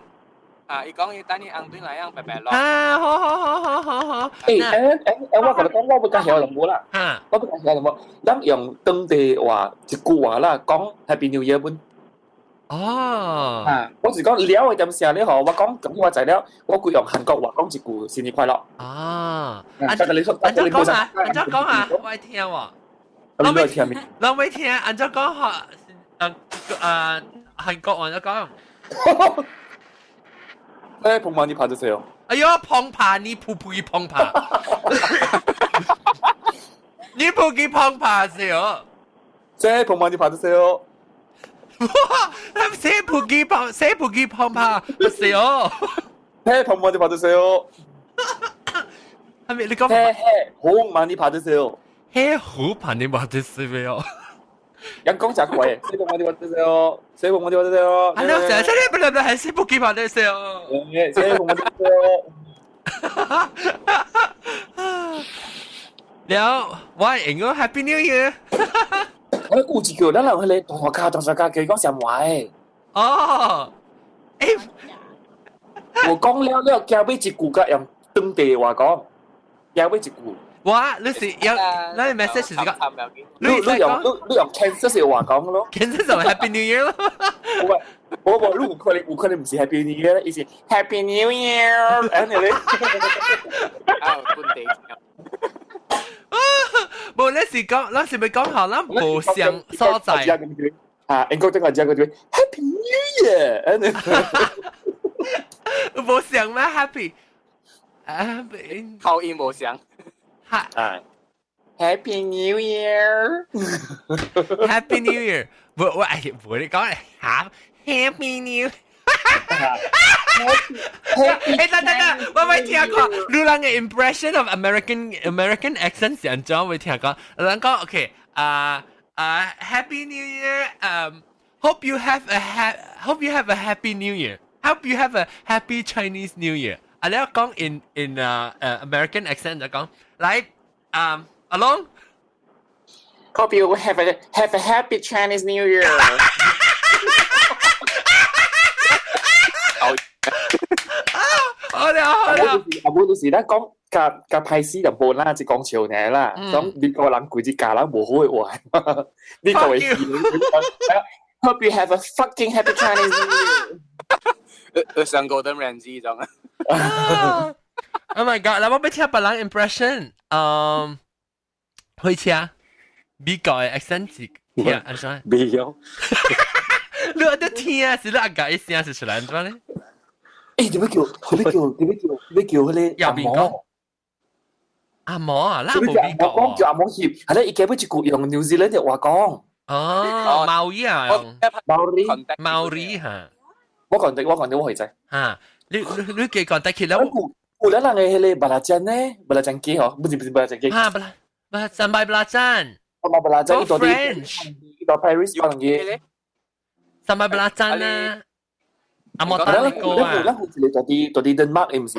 啊！伊講伊等你紅對來樣白白落。啊！好好好好好好。欸欸欸欸！我共你講，我欲介紹淡薄啦。我欲介紹淡薄，咱用當地話一句話啦，講 Happy New Year 本。哦，啊，我是講了嘅點聲咧，嗬，我講咁我就了，我會用韓國話講一句新年快樂。啊，按照你按怎講啊？按怎講啊？我愛聽喎。我未聽。我未聽，按怎講學？韓國話怎講？ 새해 복 많이 받으세요. 哎呦，澎爬你噗噗一澎爬，你噗佢澎爬是哦。 새해 복 많이 받으세요. 哇！새해 복이 펑 새해 복이 펑파 하세요. 새해 복 많이 받으세요. 係咪你講 새해 복 많이 받으세요. 새해 복 많이 받으세요. 人講就鬼，새해 복 많이 받으세요. 새해 복 많이 받으세요. 啊，你成日새해不不係새해 복이 받으세요. 네, 새해 복 많이 받으세요. 了，我係應該 Happy New Year。我顧住叫，咱人迄個同學家同學家佢講啥話誒？哦，欸，我講了了，加尾一句甲用當地話講，加尾一句。哇！你是有，你 message 是講，你用 Kansas 嘅話講咯，Kansas 就 Happy New Year 咯。我我你有可能唔是 Happy New Year，伊是 Happy New Year，安尼咧。啊，本地。無，你是講，你是咪講好，咱無相所在。啊，英國這個這個就 Happy New Year，安尼。無相咩 Happy？啊，口音無相。哈啊，Happy New Year，Happy New Year，無我哎，無你講嚇，Happy New。欸，等等等，我未聽過，你人嘅 impression of American accent 是按怎？未聽過，人講 OK，啊啊，Happy New Year，hope you have a happy New Year，hope you have a happy Chinese New Year。啊，你講 in American accent 就講，來，阿龍，Hope you have a happy Chinese New Year。好啦好啦，阿母就是咧講，甲甲歹勢就無啦，就講笑爾啦。咁美國人規只教人無好嘅話，美國嘅 Hope you have a fucking happy Chinese New Year。上 Gordon Ramsay 種。 Oh my god！嗱，我欲聽別人 impression，開車美國嘅 accent 是聽按怎？未曉。你有得聽是你阿家一聲是出來按怎咧？欸，點解叫？點解叫？點解叫？點解叫彼個阿毛？阿毛啊，咱無美國講叫阿毛翕，係咧，伊基本一句用 New Zealand 嘅話講。哦，毛語啊，毛語，毛語嚇。我講的，我講的，我會知。嚇，你記講得起了。有咱人嘅彼個巴拉讚呢？巴拉讚雞嗬，不是巴拉讚雞。嚇，巴拉讚拜巴拉讚。我嘛巴拉讚，伊到啲，伊到 Paris 可能嘅。三拜巴拉讚啊！阿莫達尼哥啊！咱有一個到啲 Denmark 唔是？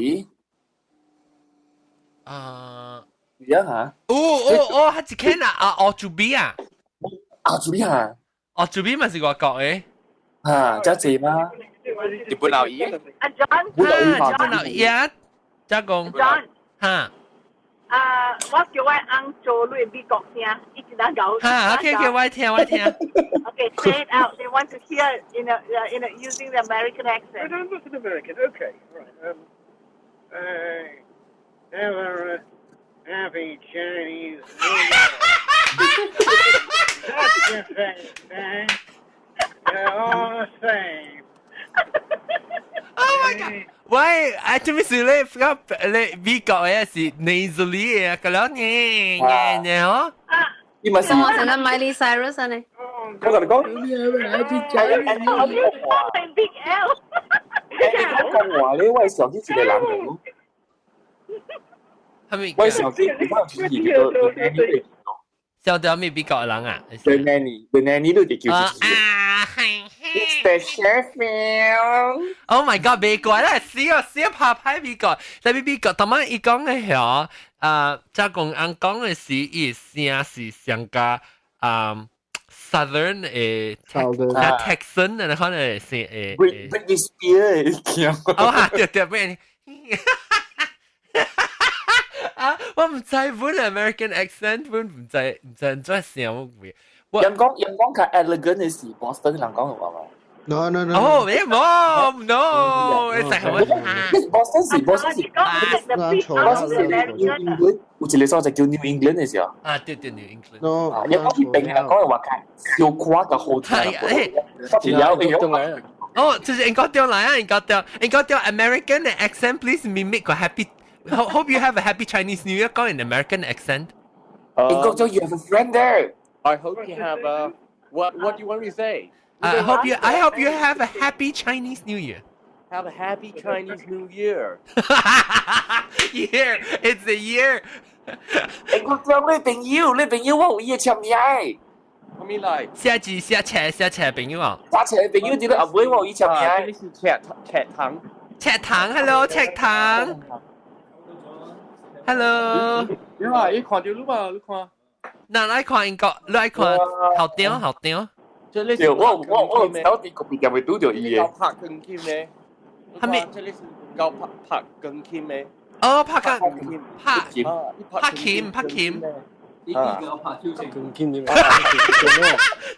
啊，是啊嚇。哦哦哦，佢一間啊，啊，澳洲比啊。澳洲比啊。澳洲比嘛是外國嘅。嚇，遮濟嗎？日本老姨。阿 John。日本老姨啊，遮講。 John。嚇。啊！我叫我翁做你美國聲，一直在搞。嚇，OK OK，我聽我聽。 Okay, say it out. They want to hear in a using the American accent. I'm not an American. Okay, all right. Have a happy Chinese New Year. That's the same thing. They're all the same. Oh my god! 喂，啊，做咩事咧？個你美國嘅是 nasally 嘅，個了呢呢呢嗬？伊嘛是。我成日 Miley Cyrus 呢。我同你講。 Big L。你講話咧，我係上次一個人嚟。係咪？我上次我上次叫做笑到咩美國人啊？The nanny，The nanny 都叫啊係。 Mr. Sheffield。 Oh my god！美國啦，死啊死啊，拍拍美國，特別美國，當晚伊講嘅係啊，則講按講嘅是伊聲是上加啊 Southern 誒，啊 Texan 啊，可能是誒。 Britney Spears 哦哈，對對咩？啊，我唔知本 American accent 本唔知唔知怎聲我會。人講人講較 elegant 嘅是 Boston 人講嘅話嘛。No no no。哦，咩冇？No，你食好啊？Boston 是 Boston 是 Boston 是 New England，有一個所在叫 New England 嘅時候。啊，對對，New England。 No，一講起病啊，講係話佢要誇個好聽。有有。哦，就是應該調來啊，應該調，應該調 American accent, please mimic 個 happy. Hope you have a happy Chinese New Year. 講 in American accent. 應該叫 you have a friend there. I hope you have a what? What do you want me to say? I hope you have a happy Chinese New Year. Have a happy Chinese New Year. Year, it's a year. 應該講你朋友，你朋友我有伊嘅簽名。什麼來？寫字寫冊寫冊朋友啊。寫冊朋友，你阿妹我有伊簽名。這是赤赤糖。赤糖，hello，赤糖。Hello。你話你看到你嘛？你看。嗱，你看英國，你愛看好屌好屌。對，我有啲個別會拄著伊嘅。拍鋼琴咧，係咪？這裡是教拍拍鋼琴的。哦，拍鋼拍拍琴拍琴。呢啲叫拍手情。鋼琴點？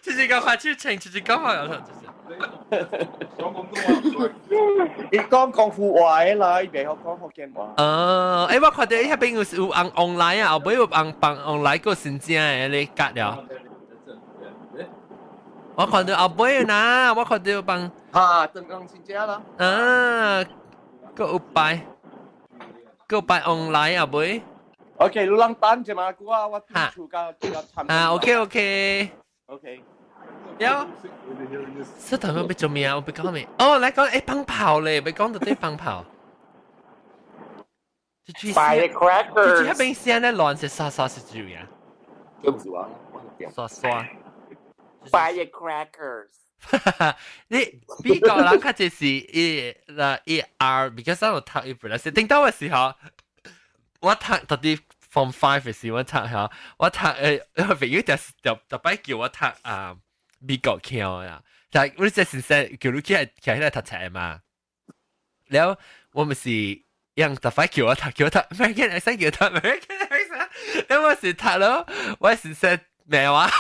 這是個拍手情，這是講話有錯，這是。講廣東話。你講廣府話的啦，伊袂曉講福建話。哦，欸，我看到伊彼邊有有 online 啊，後尾有紅放 online 個真正的咧隔了。我看到後尾呐，我看到幫。哈，真講真正啦。啊，閣有擺，閣有擺 online 後尾。 OK，你人等者嘛，我我厝甲甲參。啊，OK OK。 OK。了，這頭要做咩啊？我欲講咩？哦，來講欸放炮咧，欲講到底放炮。 Firecrackers。這彼邊聲咧亂是沙沙是住呀？這毋是我，刷刷。 Firecrackers。你美國人較濟是 E 啦 E R，because 我讀伊本來是頂到嘅時候，我讀到底 Form 5 嘅時，我讀嚇，我讀朋友就是特特擺叫我讀啊美國腔啊，但係我這先生叫你起來起來讀冊嘛，了我咪是讓特擺叫我讀叫我讀 American accent 叫讀 American accent，因為我是讀咯，我是說咩話？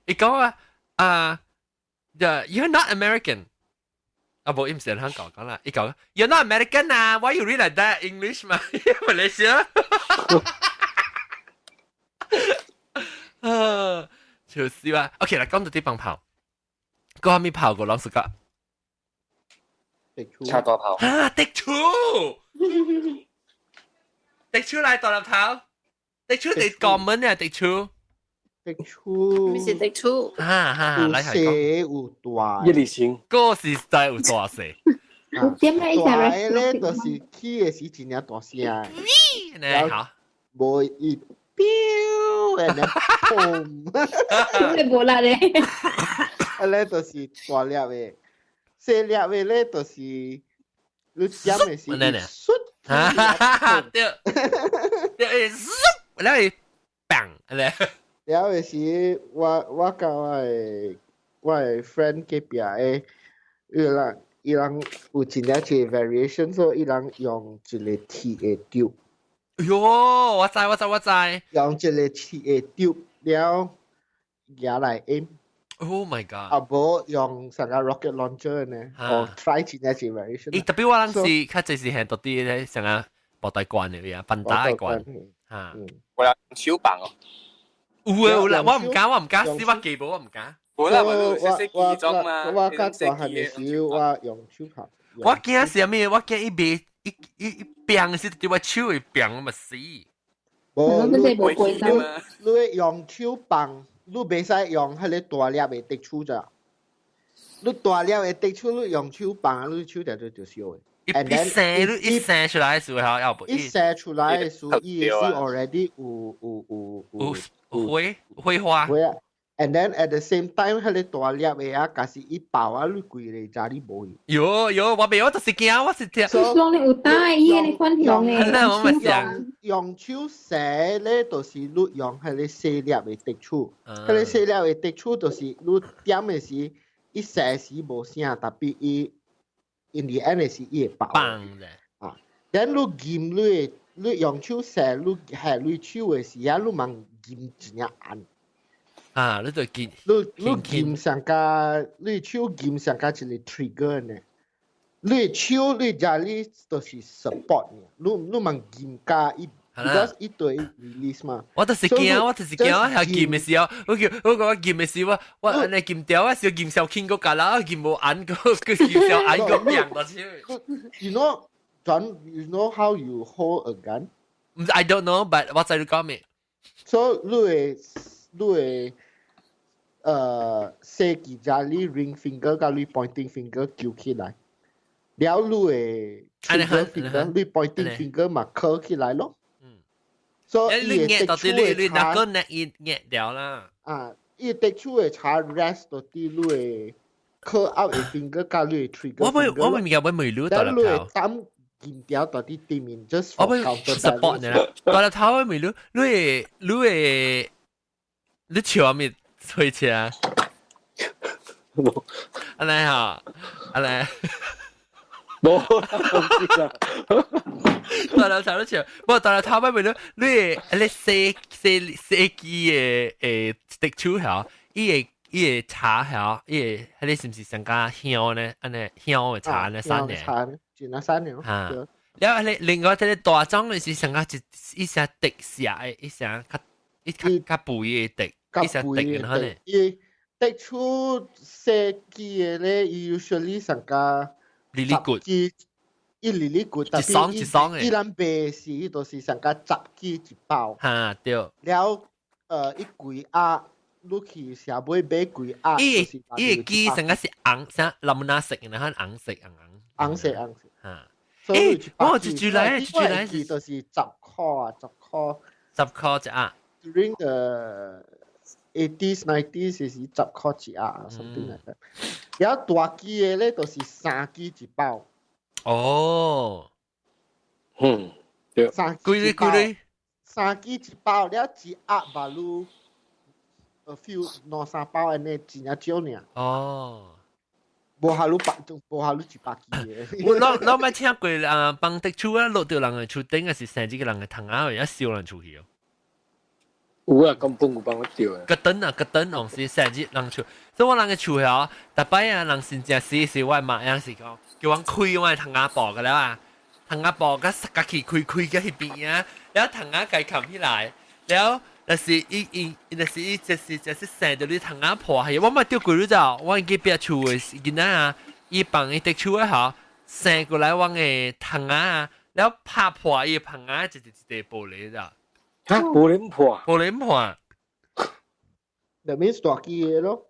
伊講啊啊，You're not American。啊，無，伊毋是香港講啦，伊講 You're not American 啊，Why you read like that English 嘛？馬來西亞。啊，就是話，OK 啦，講到啲放炮，講啥物炮個攏是個？車大炮。啊，滴柱，滴柱來大粒頭，滴柱係國門啊，滴柱。滴柱，毋是滴柱，哈哈，有細有大，一粒星，個是在有大細。點解大的咧，就是起的時真正大聲。呢好，無伊飆，然後砰，你無力咧。啊咧就是大粒的，細粒的咧就是你點的時，唰，對，對，唰，然後砰，咧。了的時，我佮我的 friend 隔壁的，伊人有真正一個 variation，所以伊人用一個鐵的丟。喲，我知我知我知。用一個鐵的丟了，舉來 aim。 Oh my god！啊無用啥個 rocket launcher 呢？哦，try 真正一個 variation。伊特別我人是較濟是係到啲咧，像啊無大罐的呀，笨打的罐。嚇！我有手棒哦。有啊有啦，我唔敢，我唔敢，死我記無，我唔敢。冇啦，我識識機裝嘛。我較大漢的時候，我用手拍。我驚是啥物？我驚伊袂伊伊伊變時，對我手會變，我咪死。無，你用手放，你袂使用彼個大粒的滴手咋？你大粒的滴手，你用手放，你手就就燒的。一射你一射出來的時候，要不一射出來的時候，伊是 already 有有有有火火花。火啊！And then at the same time，彼個大粒的啊，假是一爆啊，你規个家裡無去。有有，我袂，我就是驚，我是聽。雙你有帶伊個款用的，我咪想用手射咧，就是你用彼個細粒的滴手，彼個細粒的滴手就是你點的時，伊射時無聲，tapi 伊 in the end 是伊會爆。爆的。啊，then 你撳你你用手射，你下你手的時啊，你茫撳真正按。啊，你就見你撳上加，你手撳上加一個 trigger 呢？你手你家裡就是 support 呢，你問撳加伊，because 伊對 release 嘛。我就是驚，我就是驚，我係撳嘅時候，我叫我講我撳嘅時候，我我你撳掉，我小撳小輕個架啦，撳無按個，個撳小按個變到去。 You know, John, you know how you hold a gun? I don't know, but 我知你講咩。 So 你會細支只你 ring finger 佮你 pointing finger 揪起來，了你會 trigger finger，你 pointing finger 嘛扣起來咯。嗯。所以你壓到底你那個壓一壓掉啦。啊，伊滴出的叉 rest 到底你會扣 out 的 finger 佮你 trigger。我會物件我未擼大粒頭。膽撳掉到底對面 just 我會 support 你啦。大粒頭我未擼，你會你笑咪推車？阿來哈，阿來。冇啦，大粒頭都笑，不過大粒頭我未擼，你細細細支的滴手嚇，伊會茶嚇，伊會彼個是毋是上加香呢？按呢香的茶呢？散的。茶呢？真啊散的。嚇！了後另外一個大種的是上加一聲滴下的，一聲較一較較肥的滴，一聲滴然後呢？伊滴出細支的咧，伊 usually 上加粒粒骨，一粒粒骨，一雙一雙的。伊咱賣時，伊就是上加十支一包。嚇對。了，伊幾盒。你去社會買幾盒？伊個支成個是紅啥藍藍色，然後紅色紅紅。紅色紅色。嚇！欸，我一注來，一注來就是10箍啊，十箍。10箍一盒。 During the 80s, 90s 是10箍一盒，something like that。然後大支的咧，就是三支一包。哦。嗯，對。三幾鐳幾鐳？三支一包，了一盒吧，你。a few 兩三包按呢，真正少爾。哦。無下你百，無下你100支的。我老老捌聽過啊，放滴厝啊，落到人的厝頂，還是生這個人的窗仔，會燒人出去哦。有啊，根本有幫我掉啊。個燈啊，個燈哦，是生這人厝，所以我人的厝遐，逐擺啊，人真正死是我媽樣是講，叫阮開我的窗仔布個了啊，窗仔布佮塞甲去開開甲彼邊啊，了窗仔共冚起來，了。但是伊伊，但是伊就是生著你窗仔破係，我嘛釣過你知，我隔壁厝的囡仔啊，伊放伊滴厝的吼，生過來阮的窗仔啊，了拍破伊的窗仔一一一塊玻璃咋？哈，玻璃破？玻璃破。 That means 大支的咯。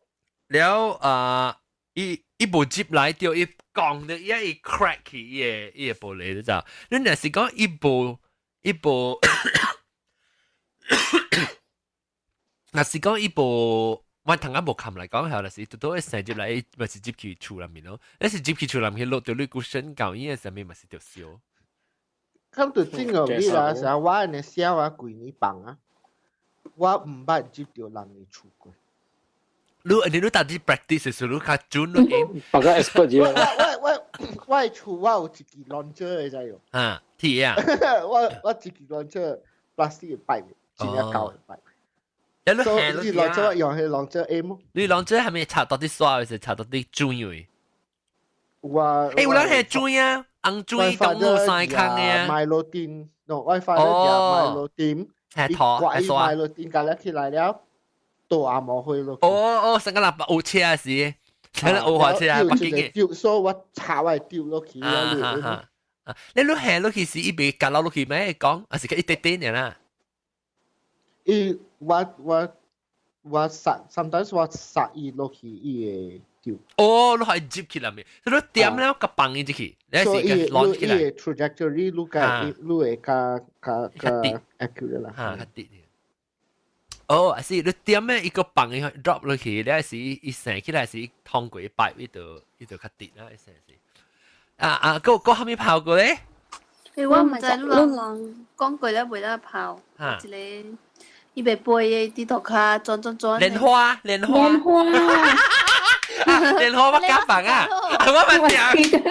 了啊，伊無接來著，伊講著伊會 crack 去伊個玻璃你知？你若是講伊無伊無。若是講伊無，我頭先無冚來講，係就是拄拄會生入來，咪是入去厝內面咯。你是入去厝內面落著你骨身舊伊個上面咪是著燒。咁就真個你啦，成我按呢寫我規年放啊，我毋捌入著人的厝過。你到底 practice 時你較準你 aim，白個 expert 我我我我厝我有一支 launcher 的知無？啊，鐵啊！我一支 launcher plastic 的 pipe，真正舊的 pipe。你你 launcher 用彼 launcher aim。你 launcher 係咪插到啲刷，還是插到啲水位？我欸，有人係水啊，紅水當路三空的啊。麥樂丁，喏，我發咗麥樂丁，係拖係刷。麥樂丁隔了起來了，倒阿毛去咯。哦哦，成個喇叭有車是，成個有滑車啊，北京嘅。丟，所以我插我丟落去啊。啊！你下落去是伊袂夾落去咩？講，還是一啲啲爾啦？伊我殺，sometimes 我殺伊落去，伊會丟。哦，你係接起來未？你點了個放伊入去，你是個 launch 起來。所以伊 trajectory 你較你會較較較 accurate 啦。嚇，較直。哦，是你點咧，伊個放伊 drop 落去，你是伊升起來是通過擺，伊就較直啦，伊成是。啊啊，閣啥物炮過咧？欸，我毋知你人講過了袂得炮，一個伊袂飛的佇塗跤轉轉轉。蓮花，蓮花。蓮花。蓮花我敢放啊！我問聽，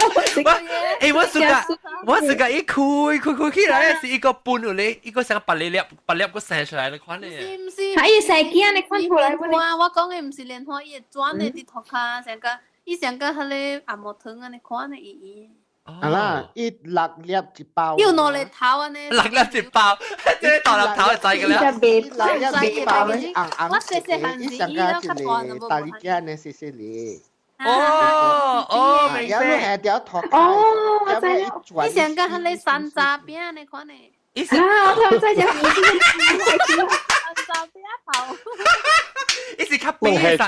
我我暑假我暑假一開開開起來是一個半有咧，一個成白粒粒白粒個生出來的款咧。是唔是？係伊生囝你看出來蓮花，我講的毋是蓮花，伊會轉的佇塗跤，成個伊成個彼个阿毛糖按呢款的圓圓。啊啦，伊六粒一包。有兩粒頭按呢。六粒一包，這個大粒頭就知個啦。六粒一包，紅紅。我細細漢時，伊了較大就無。大粒囝呢細細粒。哦哦，明白。有下條塗。哦，我知了。伊上個彼个山楂餅按呢款的。啊，我知只。山楂餅頭。伊是較扁的山，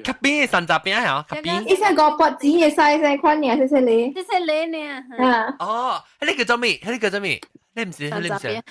較扁的山楂餅嚇，較扁。伊是五八錢的細細款爾，細細粒。細細粒爾。啊。哦，彼个叫做咩？彼个叫做咩？你毋是，彼个毋是，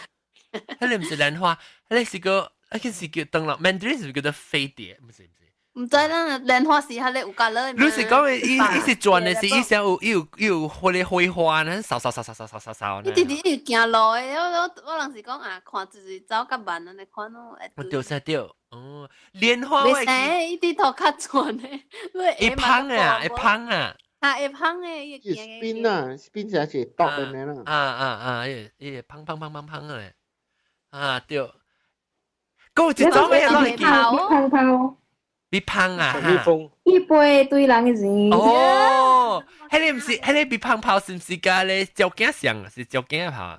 彼个毋是蓮花，彼个是個，彼個是叫燈籠，Mandarin 是叫做飛碟，毋是毋是。毋知啦，蓮花是彼个有加落。你是講伊伊是轉的是伊先有伊有伊有彼个花花呢，掃掃掃掃掃掃掃掃。伊直直伊行路的，我我我人是講啊，看就是走較慢按呢款咯。對噻對。哦，蓮花袂使，伊佇塗跤轉的，會芳啊，會芳啊，啊會芳的，伊會行。 spin 啊，spin 就係剁的呢啦。啊啊啊！伊伊芳芳芳芳芳的，啊對。閣有一種咩攏會記？芳芳。蜜芳啊！蜜蜂。伊飛對人的錢。哦，彼个毋是，彼个蜜芳炮是毋是佮咧鳥囝像？是鳥囝炮？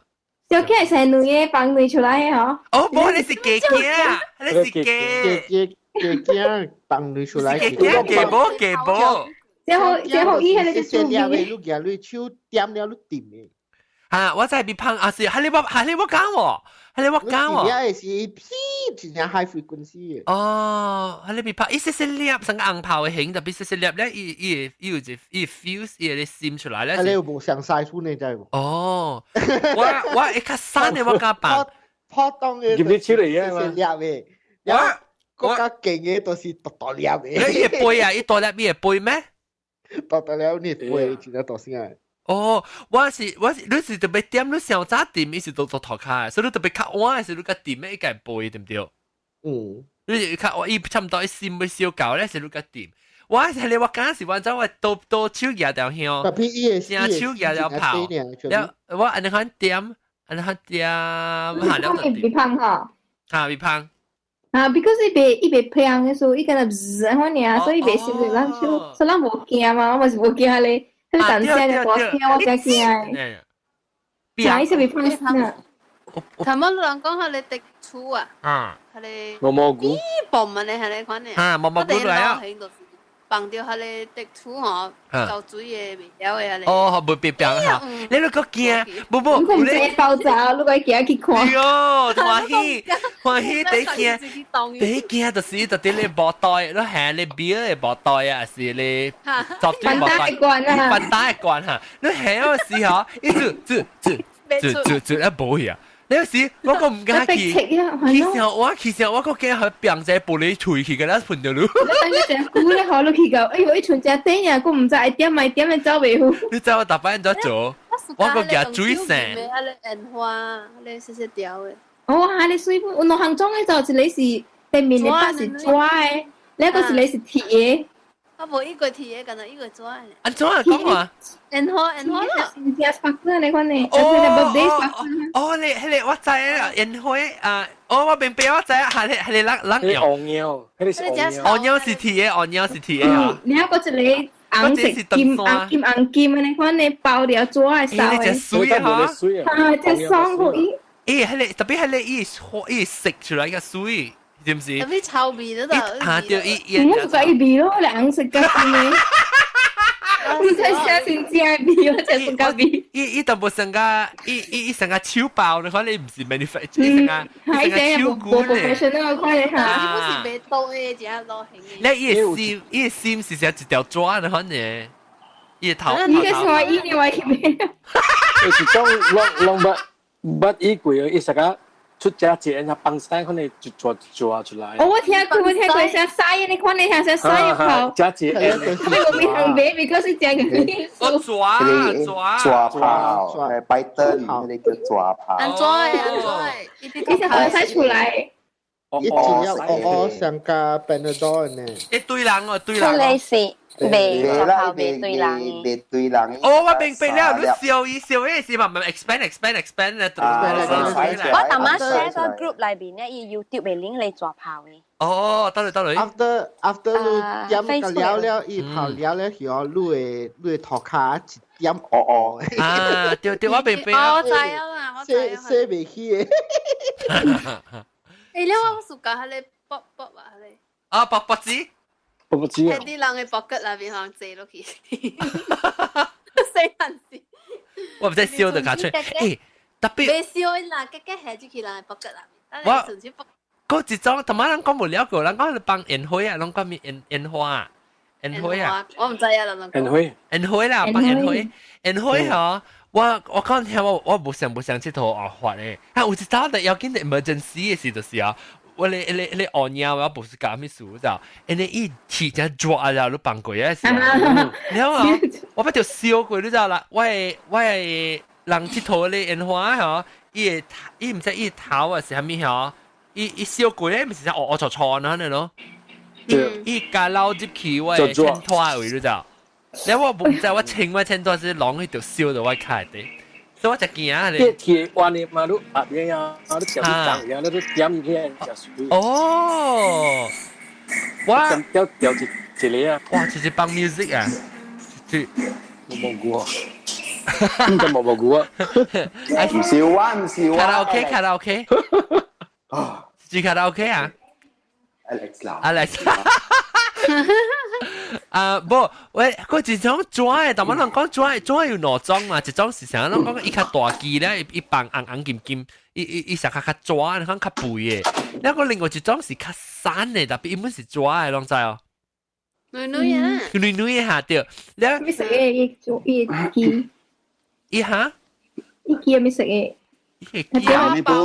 鳥囝是兩个放卵出來的吼。哦，無，彼是雞囝，彼是雞。雞雞囝放卵出來。雞囝雞母雞母。最後最後伊彼個就細粒的，你舉你手點了你掂的。啊！我知蜜芳啊，是，彼个我彼个我講喎，彼个我講喎。粒的是屁，真正 high frequency 的。哦，彼个蜜芳，伊細細粒，成個紅炮的形，特別細細粒咧，伊伊伊有一伊 fuse 伊會滲出來咧。啊，你有無上曬出呢？知無？哦，我我會較瘦的，我敢放。普通的。入你手裡啊嘛。細細粒的。我較勁的都是大大粒的。伊會飛啊！伊大粒伊會飛咩？大大粒你會飛，真正大聲。哦，我是我是，你是特別點，你上早點，伊是都做塗跤，所以你特別較晚的時，你較點的，伊會飛，對毋對？嗯。你較我伊差毋多伊心欲燒到咧，是你較點。我係你我講是我走我倒倒手舉條香，正手舉條炮，了我按呢款點，按呢款點，嚇了就點。蜜芳吼。嚇蜜芳。啊，because 伊袂伊袂香的時候，伊敢若滋按款爾，所以伊袂攝入咱手，所以咱無驚嘛，我嘛是無驚咧。彼個淡聲的大聲，我才驚的。啥意思？袂芳啊？頭毛人講彼個滴醋啊，彼個毛毛菇，咦，嘣按呢，彼个款的。啊，毛毛菇來啊！放著彼个滴醋吼，夠水的袂曉的彼个。哦，袂變變哈！你閣驚？無無，你唔知爆炸，你閣驚去看。喲，歡喜歡喜，第一驚，第一驚就是就佇咧無袋，你行咧啤的無袋啊，是咧作水無袋，飯打的罐哈。你行的時候，伊就就就就就就啊無去啊！你有時我閣毋敢去，其實我其實我閣驚予變隻玻璃碎去，共咱噴著你。你等伊一久咧，予你去到，哎喲，伊剩誠短爾，閣毋知愛點愛點的走袂赴。你知我逐擺按怎做？我閣舉水瀉。彼个煙花，彼个細細條的。哦，彼个水有兩項種的，就一个是對面的把是紙的，另一個是是鐵的。啊，無一個鐵的，敢若一個紙的。按怎啊講話？煙花煙花咯。真正 sparkle 那款的，哦哦，你彼個我知啊，煙花啊，哦我明白我知啊，彼個彼個人人用。紅鳥，彼個是紅鳥。紅鳥是鐵的，紅鳥是鐵的啊。另一個一個紅色金紅金紅金的那款的包著紙的燒的。欸，水啊！啊，這爽乎伊。欸，彼個特別彼個伊伊食出來個水。是毋是？特別臭味嗰度。啊，對，伊伊。我就伊味咯，紅色甲金的。毋知啥是正味，我食酸甲味。伊伊淡薄成個，伊伊伊成個手包，你看你毋是 manufacture，伊成個伊成個手工咧。professional 款的哈。伊不是賣刀的，真老型的。你伊的心，伊的心是成一條紙的款的，伊的頭。伊個是我伊另外去買。是講攏攏捌捌伊過，伊成個。出只一個放屎，可能一撮一撮出來。哦，我聽過，我聽過，像屎你看你像像屎炮。只一個。我未通買，because 是正個。哦，抓抓抓炮，誒，拜登，那個叫抓炮。安怎的？安怎的？伊是放屎出來。一粒哦哦上加 Panadol 呢。一堆人哦，堆人。你是未頭未對人嘅。未對人。哦，我明白了，你燒伊燒伊是嘛？咪 expand expand expand 咧。我頭晚 share 個 group 裏邊咧，伊 YouTube 嘅 link 嚟抓炮嘅。哦，得啦得啦。 After 你點個了了，伊泡了了，後你會塗骹一點哦哦。啊，對對，我明白。我知啊，我知。洗袂起嘅。欸，你我暑假迄個卜卜啊，迄個。啊，卜卜子。卜卜子啊。喺啲人嘅膊骨內邊可能坐落去。細漢時。我唔知燒得較出，欸，特別。袂燒啦，結結下入去人嘅膊骨內面。我。嗰一種，同埋人講無了過，人講放煙火啊，人講咩煙煙花，煙火啊。我唔知啊，人煙火。煙火啦，放煙火，煙火嗬。我講聽我無想無想佚佗學法咧，啊有一走就要緊 emergency 嘅時就是啊，我咧咧咧按尿我無是搞咩事就，因為伊鐵只抓了，你放過啊是，你好啊，我不就燒過你知啦，我的人佚佗咧煙花嗬，伊伊毋知伊頭啊是啥物嗬，伊燒過咧，毋是烏烏錯錯安尼咯，伊加撈入去我的前拖位你知。你我唔知我穿我穿多是攏去就燒到我卡底，所以我就驚啊！你鐵彎的嘛，你壓嘅啊，你食啲重嘅，你點起食水。哦，我掉掉一一個啊！哇，這是放 music 啊！這冇蘑菇，真冇蘑菇啊！唔是我，唔是我。卡拉 OK，卡拉 OK，是卡拉 OK 啊？Alex 啦，Alex。啊，無，喂，嗰一種紙的，但我人講紙，紙有兩種嘛，一種是啥？人講伊較大支咧，伊放紅紅金金，伊上較較紙，你講較肥的。那個另外一種是較散的，特別伊本是紙的，攏知哦。女女啊。女女下對。你咩食嘅？伊做伊支。伊哈？伊支咩食嘅？伊支啊，你本。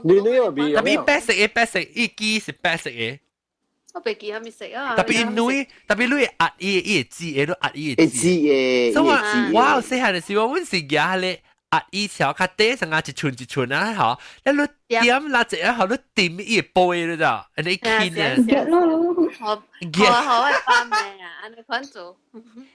女女又變。特別白色的，白色，伊支是白色的。我袂記啥物色啊！特別女，特別女壓伊伊會知，會都壓伊會知嘅。所以我有細漢的時候，阮是舉咧壓伊條較短，上啊一寸一寸啊吼，你點啦一下吼，你點伊會飛你知道？安尼輕啊。好，好好愛發明啊，按呢款做。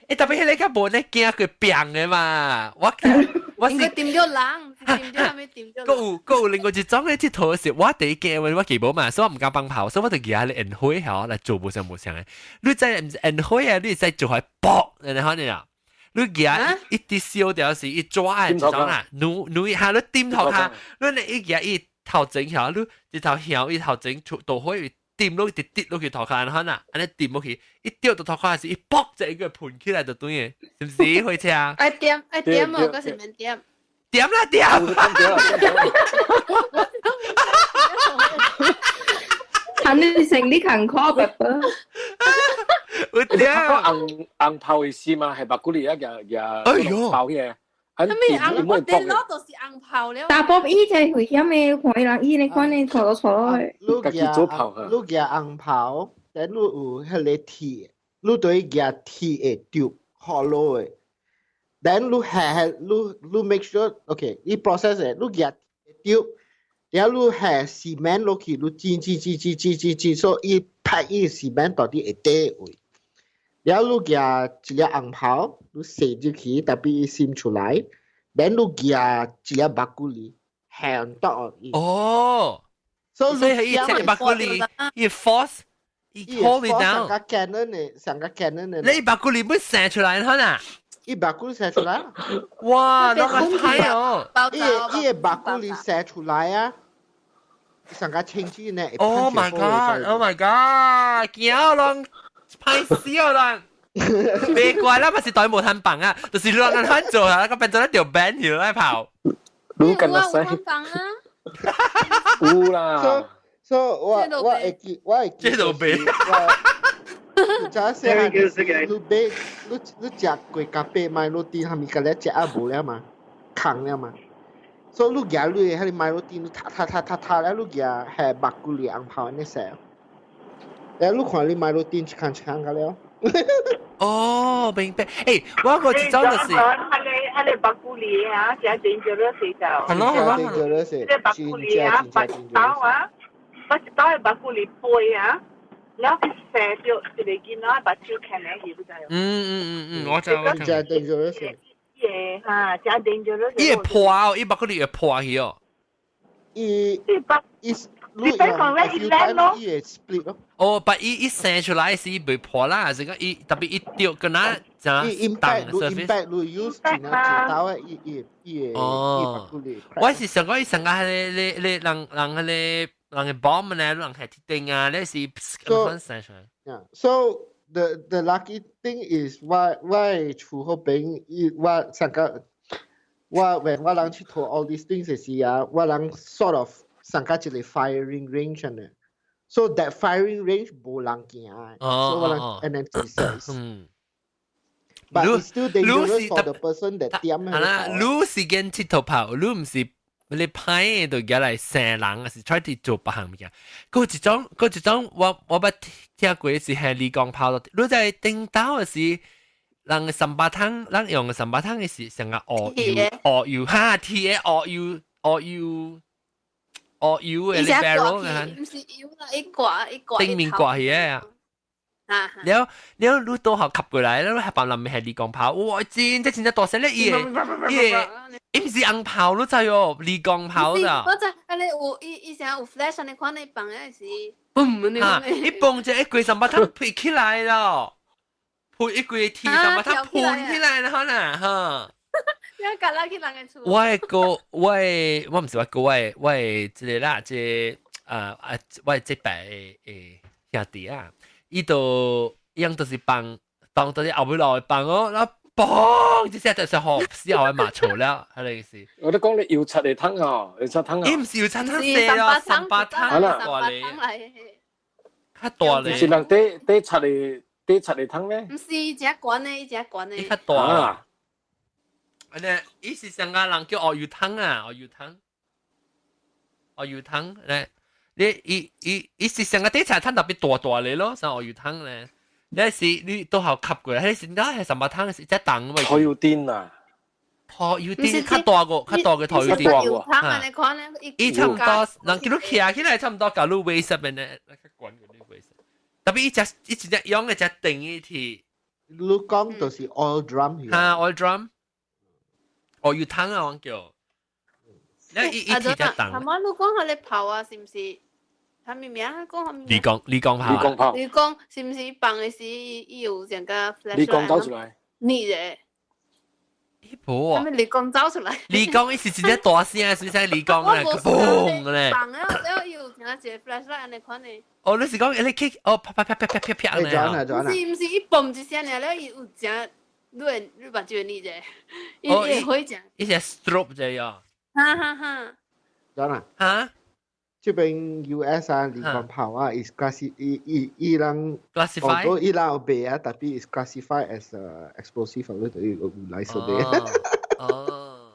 欸，特別彼個較無咧驚佢變的嘛，我是掂著人，掂著啥物掂著。閣有另外一種咧佚佗是，我第一驚我記無嘛，所以我毋敢放炮，所以我就舉咧煙火吼來做無相無相的。你知毋是煙火啊？你會使做開爆，然後呢？你舉一直燒掉是一抓的一種啦，努努下你點頭下，你咧一舉伊頭前曉，你一頭曉伊頭前出大火掂落去，直跌落去頭殼，然後啊，按呢掂落去，一掉到頭殼是一爆就一個噴起來就對嘅，是毋是？火車？愛點愛點哦，閣是免點。點啦點！肯定成啲勤苦爸爸。有點。紅紅炮的時嘛，係白骨裡一個個炮嘅。啥物紅？我電腦就是紅炮了。大波伊就係危險的，看伊人伊咧款咧坐落坐落去。你舉你舉紅炮，但你有彼個鐵，你對舉鐵會丟 hollow 的。Then 你下你 make sure OK，伊 process 的，你舉丟，然後你下 cement 落去，你剪剪剪剪剪剪剪，所以伊拍伊 cement 到底會底位。然後你舉一粒紅炮，你射入去，特別伊滲出來。then 你舉一粒白骨梨，下到伊。哦，所以伊食白骨梨，伊 force，伊 hold it down。上個 cannon 的，上個 cannon 的。你白骨梨本射出來，可能？伊白骨射出來。哇，那個歹哦！伊個白骨梨射出來啊！上個清水呢？Oh my god！Oh my god！驚人，歹死人！別怪啦，嘛是對無通放啊，就是亂按怎做啊，個變做一條 band 去來跑。你跟得使？有啦。所以我會記，我會記。這都白。早細漢，你買你食過咖啡麥樂丁，蝦米個咧食啊無了嘛，空了嘛。所以你舉你彼個麥樂丁，你塌塌塌塌塌了，你舉下目骨裡紅泡按呢洗。然後你看你麥樂丁一空一空個了。哦，明白。欸，我個一種就是。彼個白骨梨啊，真dangerous 就。係咯係咯。dangerous。這白骨梨啊，白刀啊。我一道的目睭裡飛啊，然後去射著一個囡仔目睭牽來去，你知無？嗯嗯嗯嗯，我知我知。真 dangerous。伊會哈，真 dangerous。伊會破哦，伊目睭裡會破去哦。伊伊目伊。你別講咧，伊爛咯。伊會 split 咯。哦，但伊伊生出來時袂破啦，是講伊特別伊掉跟那怎伊 impact 你 impact 你 use 真係刀的，伊伊伊會哦。我是想講伊上個迄個你你人人迄個人個 bomb 呢，人係鐵定啊，你是咁生出來。 Yeah, so the lucky thing is 我我厝嗰邊伊我上個我 when 我人去做 all these things 的時啊，我人 sort of 上個一個 firing range 呢。So that firing range 無人行，所以我人 and then 自殺。But it's still dangerous for the person that 掂。係啦，你是跟鐵頭炮，你唔是你派就舉來射人，還是 try 去做別項物件？嗰一種，嗰一種我捌聽過是係離光炮咯。你在頂刀的時，人三八湯，人用的三八湯的是成個鵝油，鵝油哈，鐵的鵝油，鵝油。哦，油的 barrel 啊，唔是油啦，一掛一掛頂面掛起啊。了了，你倒後吸過來，你係別人係離光炮，哇！真真真正大聲咧，伊個伊個，伊毋是紅炮，你知哦，離光炮咋？我知，啊你有伊伊成有 flash，你看你放的是，嘣你哈，一蹦就一規三百湯飛起來咯，噴一規鐵三百湯噴起來了，可能哈。你夾拉去人的厝。我的哥，我的我毋是我哥，我的我的這個啦，這個啊啊，我的這擺的兄弟啊。伊就伊樣就是放，當到啲後尾落去放哦，然後嘣，這下就是好死後嘅馬錯了，係個意思。我都講你油漆的湯哦，油漆湯啊。伊毋是油漆湯，射哦，三八湯大咧，較大咧。是人底底漆的底漆的湯咩？毋是，伊真懸的，伊真懸的。伊較大啊。安呢，伊是上個人叫鱷魚湯啊，鱷魚湯，鱷魚湯咧。你伊伊伊是上個底菜湯特別大大咧咯，像鱷魚湯咧。你是你都好吸過，彼是那係什麼湯？是只重嘛？拖油釘啊！拖油釘較大個，較大個拖油釘。油湯啊！你看咧，伊差唔多，人叫你徛起來差唔多，共你 waist 入邊咧，較懸過你 waist。特別伊隻伊一隻用的隻長的鐵。你講就是 oil drum。哈，oil drum。鱷魚湯啊，我叫。你伊伊鐵隻重。頭仔你講彼个炮啊，是毋是？啥物名？講啥物名？離光離光炮。離光炮。離光是毋是放的時，伊有成個 flash？離光走出來。你咧？伊無啊。啥物離光走出來？離光伊是真正大聲，是不是離光啊？嘣咧。放了了，伊有成個一個 flash 按呢款的。哦，你是講你去哦，啪啪啪啪啪啪啪咧？毋是毋是，伊嘣一聲爾了，伊有誠你你目睭你者，伊會火誠。伊是 strobe 這樣。哈哈哈。真啊？哈？這邊 US 啊，離光炮啊，is classify 伊伊伊人 classify，哦，伊人有賣啊，tapi is classified as a explosive，你就有 license 的。哦。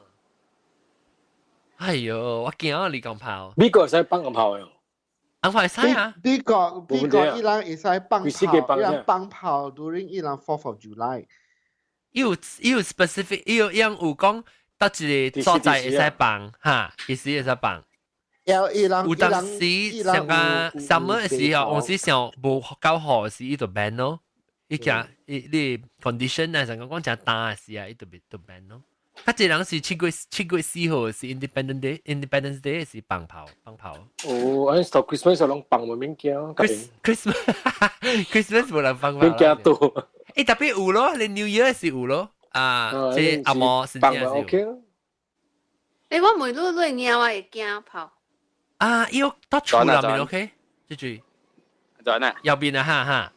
哎喲，我驚啊！離光炮。美國會使放紅炮的。紅炮會使啊？美國美國伊人會使放炮，伊人放炮 during 伊人 4th of July。有有 specific，有伊有講到一個所在會使放，哈，其實會使放。有伊人有當時上個 summer 的時候，有時上無夠雨時，伊就 ban 咯。伊講伊你 condition 啊，上講講誠乾的時啊，伊就就 ban 咯。較濟人是7月7月4號是 Independence Day，Independence Day 是放炮放炮。哦，按到 Christmas 攏放無免驚。 Christmas Christmas 無人放炮。免驚到。欸，特別有咯，你 New Year 是有咯，啊，這阿摩是放 OK 咯。欸，我問你，你會驚我會驚炮？啊，伊有到厝內面 OK，這句。在哪？右邊啊，哈哈。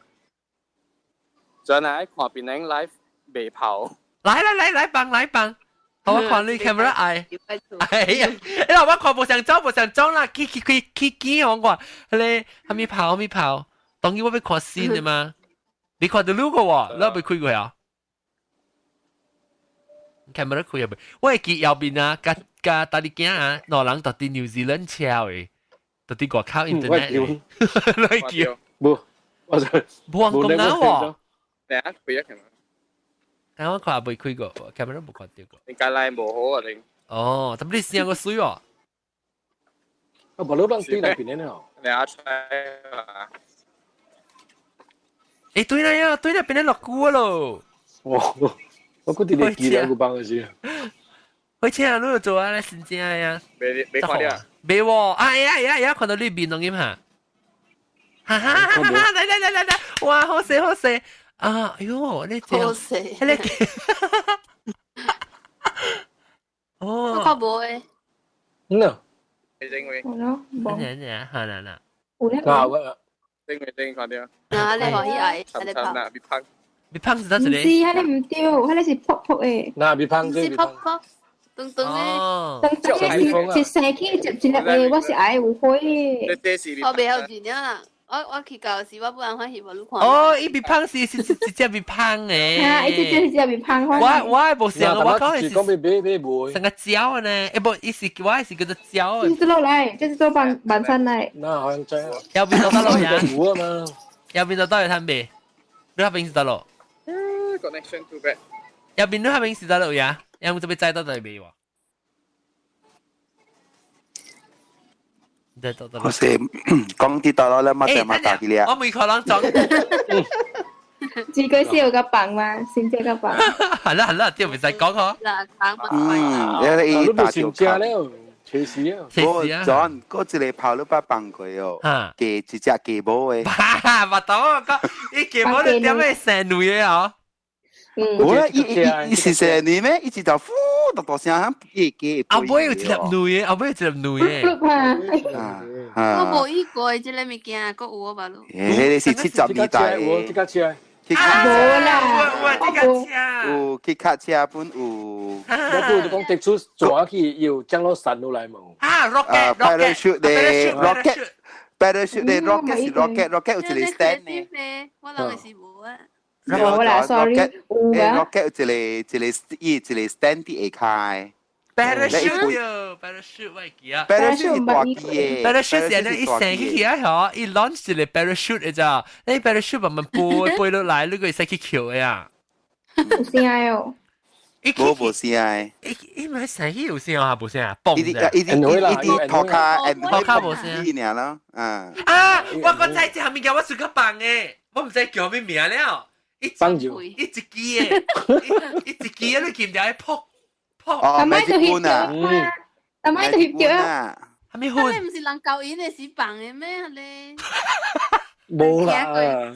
在哪？看檳城 live 賣炮。來來來來幫來幫，好我看你 camera 愛。哎呀，你老闆看無想走無想走啦，去去去去見我看，彼個啥物炮啥物炮，當然我欲看新的嘛。你看到你個喎，你未開過啊？camera 開入未？我會記右邊啊，佮佮大你囝啊，兩人到佇 New Zealand 車的，到佇外口 internet 的，你會記？無，我就無人講啊喎。等下開啊 camera。但我看未開過，camera 無看到過。應該來無好啊，你。哦，特別你聲個水哦。啊，無你人對來邊咧哦。你阿出啊？誒，對啦呀，對啦，邊咧落久咯。哇！我估啲你記兩個幫嘅先。開車啊，你有做啊？你先正呀？未未看到？未喎！哎呀呀呀，看到你面攏咁嚇！哈哈哈！來來來來來，哇，好勢好勢！啊，哎喲，你好勢，你哦，我看無誒。嗯啊。你認為？好咯，無。咩咩？嚇啦啦。有咧。啊，我。認為認看到。啊，你可以嗌，你跑。嗱，別碰。別碰是得一個。唔是，彼個毋對，彼個是噗噗的。嗱，別碰，是噗噗。噔噔咧，噔噔咧是生起接一粒的，我是愛有火的。我袂曉認了啦，我去到時我不然歡喜無你看。哦，伊別胖是是一隻別胖的。啊，伊這隻是隻別胖。我無想，我講的是講別別別無。成個蕉呢？欸不，伊是我是叫做蕉。這是落來，這是做晚晚餐來。那好像這樣。右邊就得落呀。有啊嘛。右邊就到有攤未？你那邊是得落。 Connection too bad。右邊你那邊是得落呀？有冇這邊載到對未喎？我是講啲多啦，乜就乜打啲咧。我每個人裝。自己先有個棒嘛，先這個棒。係啦係啦，啲唔使講嗬。嗯，你你打就卡了，隨時啊。我轉嗰一個跑了把放過哦，雞一隻雞毛的。哈，巴豆我講，伊雞毛你點會生女的哦？我伊伊伊是生女咩？伊一條呼大大聲，伊雞。後尾有一粒女的，後尾有一粒女的。我無遇過這個物件，閣有無咯？迄個是70年代的。有這架車。無啦，我這架車。有去卡車本有。我拄就講特出抓去，又降落傘落來無？啊，rocket， parachute 的 rocket，parachute 的 rocket 是 rocket，rocket 有一個 stand 的。我人是無啊。無啦，sorry，有啊。 rocket 有一個一個伊一個 stand 佇下跤。 parachute parachute 我會記啊。 parachute 是大機的。 parachute 是呢，伊升起去啊，嗬，伊 launch 一個 parachute 的咋，你 parachute 慢慢飛飛落來，你個會使去抾的啊。有聲哦。無無聲的。伊伊咪升起有聲啊，無聲啊，嘣伊啲伊啲伊啲塗跤，塗跤無聲。爾咯，啊。啊！我個知這項物件我自己放的，我毋知叫咩名了。伊放一一支的，伊一支的，你記唔記得？撲撲。哦，逐擺都翕照啊！逐擺都翕照啊！啥物粉？彼毋是人交伊的是放的咩？彼個。無啦。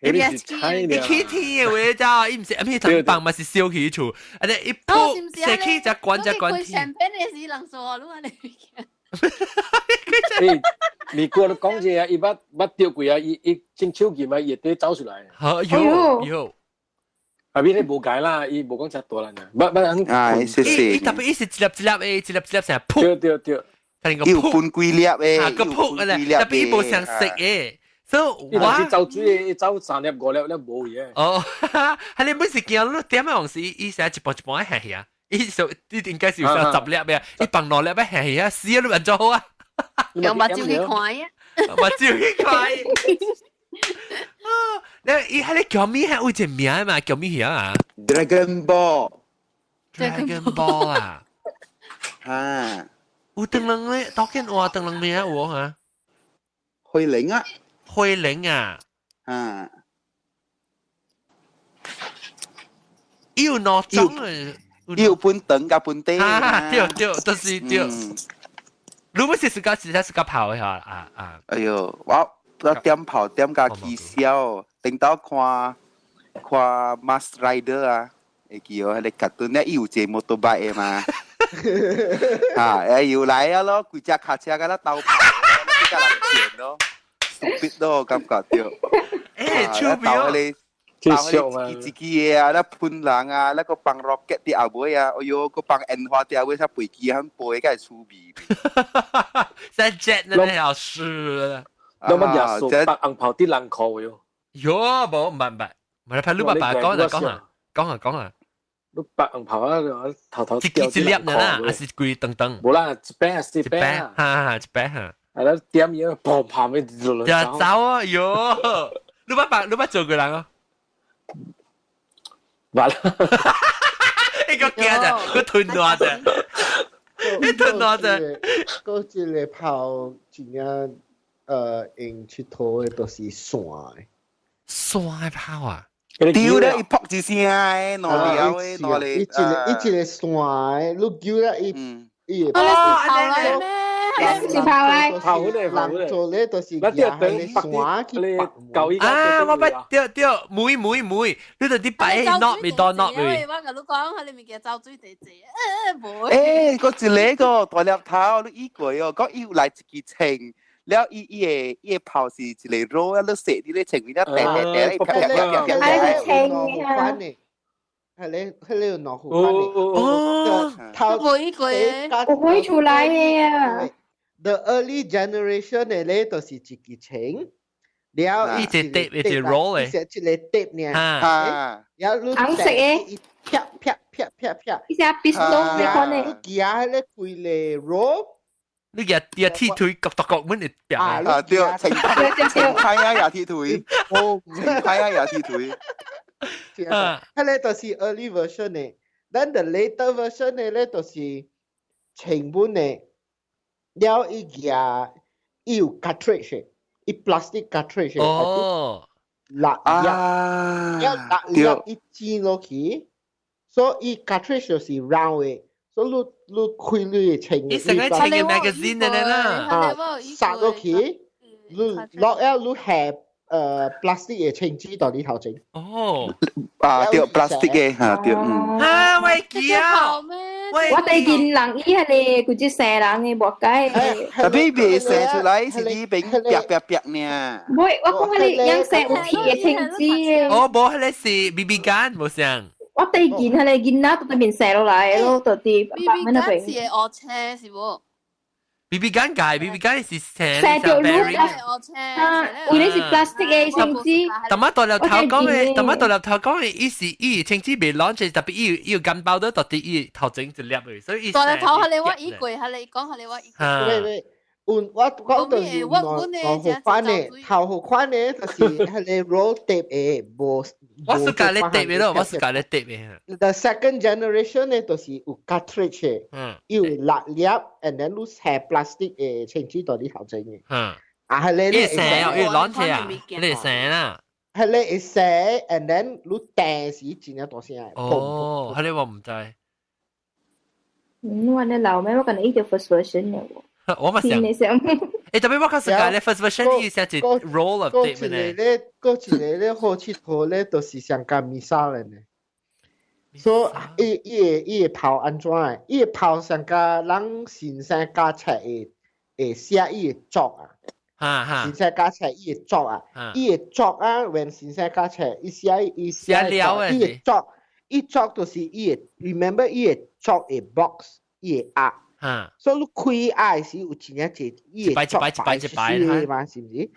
伊起天的話咋？伊毋是啥物糖放嘛是燒起厝，啊！你一撲射起才關才關天。開的時人說你按呢。欸，美國都講這啊，伊捌捌釣過啊，伊伊真手劍啊，伊會底走出來。好，有有。啊，邊咧無解啦，伊無講遮大啦，捌捌很。啊，是是。伊特別伊是一粒一粒的，一粒一粒成撲。對對對。伊有分幾粒的，啊，個撲咧，特別伊無相食的。所以我走水，伊走三粒五粒咧無去。哦，係你每次見你點樣時，伊成一步一步行去啊。伊就伊應該是有三十粒嘅，伊放兩粒嘅行去啊，死啊！你按怎好啊？用目睭去看啊！目睭去看。哦，你伊彼個叫咩？有一個名嘛，叫咩啊？Dragon Ball。 Dragon Ball 啊！啊！有燈籠咧，當然話燈籠名有啊。灰靈啊！灰靈啊！啊！伊有兩種啊。伊有分長佮分短。啊，對對，就是對。你不是自家自家自家跑的嚇啊啊！哎喲，我點跑點甲起痟，頂到看看 Mask Rider 啊，會記哦，彼個卡通咧，伊有坐摩托車的嘛？啊，哎又來啊咯，規隻跤車佮咧鬥跑，你甲人騙咯，stupid 咯，感覺著。欸，超鬥彼個。這笑嘛！一支的啊，咧噴人啊，咧個放 rocket 佇後尾啊，哎喲，個放煙花佇後尾，才飛機肯飛，敢會趣味。在 jet 那邊老師，那麼耶穌白紅炮佇人褲喲。喲，無，毋捌毋捌，毋捌，你爸爸講就講啊，講啊講啊。你白紅炮啊，頭頭一支一粒呢，還是規長長？無啦，一擺啊，一擺啊，哈哈，一擺哈。啊，咧點嘢，砰砰的落落。就走啊，喲！你爸爸，你捌做過人啊？完啦！一個驚啫，個吞大啫。你吞落啫。嗰一個炮真正用𨑨迌的，就是線的。線的炮啊！丟咧，伊噗一聲的，兩條的，兩個。伊一個線的，你揪了伊，伊會。哦，炮來咩？是炮來。炮咧，炮咧。人做咧就是舉彼個線去拔。舊依啊！我捌對對，每每每，你就啲擺 not 未當 not 未。我共你講，彼个物件走水濟濟，無。欸，閣一个個大粒頭，你以過哦，講伊有來一支槍。了伊个炮是一個 roll 啊，你射佇咧前面了，掟掟掟，啪啪啪啪啪。係槍啊！彼个有兩副款的。哦，頭無伊過。我會出來的啊。 The early generation 的咧，就是一支槍，了伊一疊一個 roll 的，一個疊爾，啊，了你紅色的，啪啪啪啪啪，伊隻 pistol 這款的，你舉彼个規个 roll。你舉舉鐵腿，割獨割，阮會拼。啊對，前前排啊也鐵腿，前排啊也鐵腿。啊，彼个就是 early version 的，then the later version 的咧就是成本的，了伊舉伊有 cartridge，伊 plastic cartridge。哦。六粒，了六粒伊剪落去，所以伊 cartridge 就是 round 的。所以你你開你的槍，伊成個槍嘅 magazine 的啦，啊，殺落去，你落了你下plastic 的槍支佇你頭前。哦，啊對，plastic 的嚇對，嗯。啊，喂，記啊！我第見人伊彼個規隻生人的無解。 tapi 袂生出來，是你邊啪啪啪爾。無，我講彼個樣生有鐵的槍支的。哦，無，彼個是 BB gun 無像。我第見彼個囡仔佇對面射落來咯，就佇 BB gun 是會烏青是無？BB gun 解，BB gun 是射射著路啊！為你是 plastic 的槍支。淡仔大粒頭講的，淡仔大粒頭講的，伊是伊槍支未 launch，特別伊有鋼包都到佇伊頭前一粒的，所以伊。大粒頭彼個我以過，彼個講彼個我以過。喂喂，有我講就是兩兩款的，頭款的就是彼個 roll tape 的，無。我是共你疊的咯，我是共你疊的。 The second generation 呢，就是有 cartridge 的，有六粒，and then 你射 plastic 的槍支佇你頭前的。啊，彼個咧。伊射哦，伊攞起啊，你射啦。彼個會射，and then 你掟時真正大聲。哦，彼個我毋知。嗯，我呢老咩？我可能伊就 first version 了。我嘛想。欸，特別我較世界咧，first version 伊寫一 roll of tape 咧。咧，閣一個咧好𨑨迌咧，就是上共 missile 呢。所以伊伊會伊會炮按怎的？伊會炮上共人先生教冊會會寫伊會作啊。哈哈。先生教冊伊會作啊，伊會作啊，when 先生教冊伊寫伊寫了伊會作，伊作就是伊會 remember 伊會作會 box，伊會壓。所以你開壓時有真正濟，伊會作擺一擺一擺嘛，是毋是？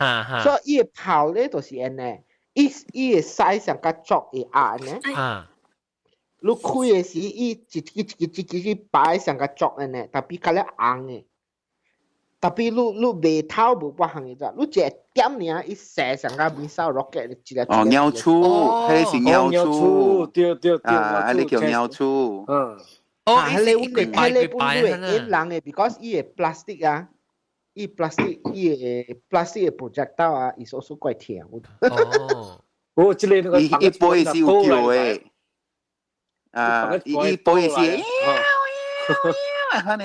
所以伊的炮咧就是按呢，伊伊的 size 上較作會壓呢。你開的時，伊一支一支一支一擺上較作按呢，特別較咧紅的。特別你你袂透無半項的咋，你一個點爾，伊射上較 missile rocket 一個。哦，鳥鼠，彼個是鳥鼠，對對對，啊，彼個叫鳥鼠。嗯。哦，彼個阮的，彼個本會引人的，because 伊的 plastic 啊，伊 plastic 伊的 plastic 的 projectile 啊，伊所說怪疼。哦，哦，這個那個伊伊飛是有叫的，啊，伊伊飛是，安呢，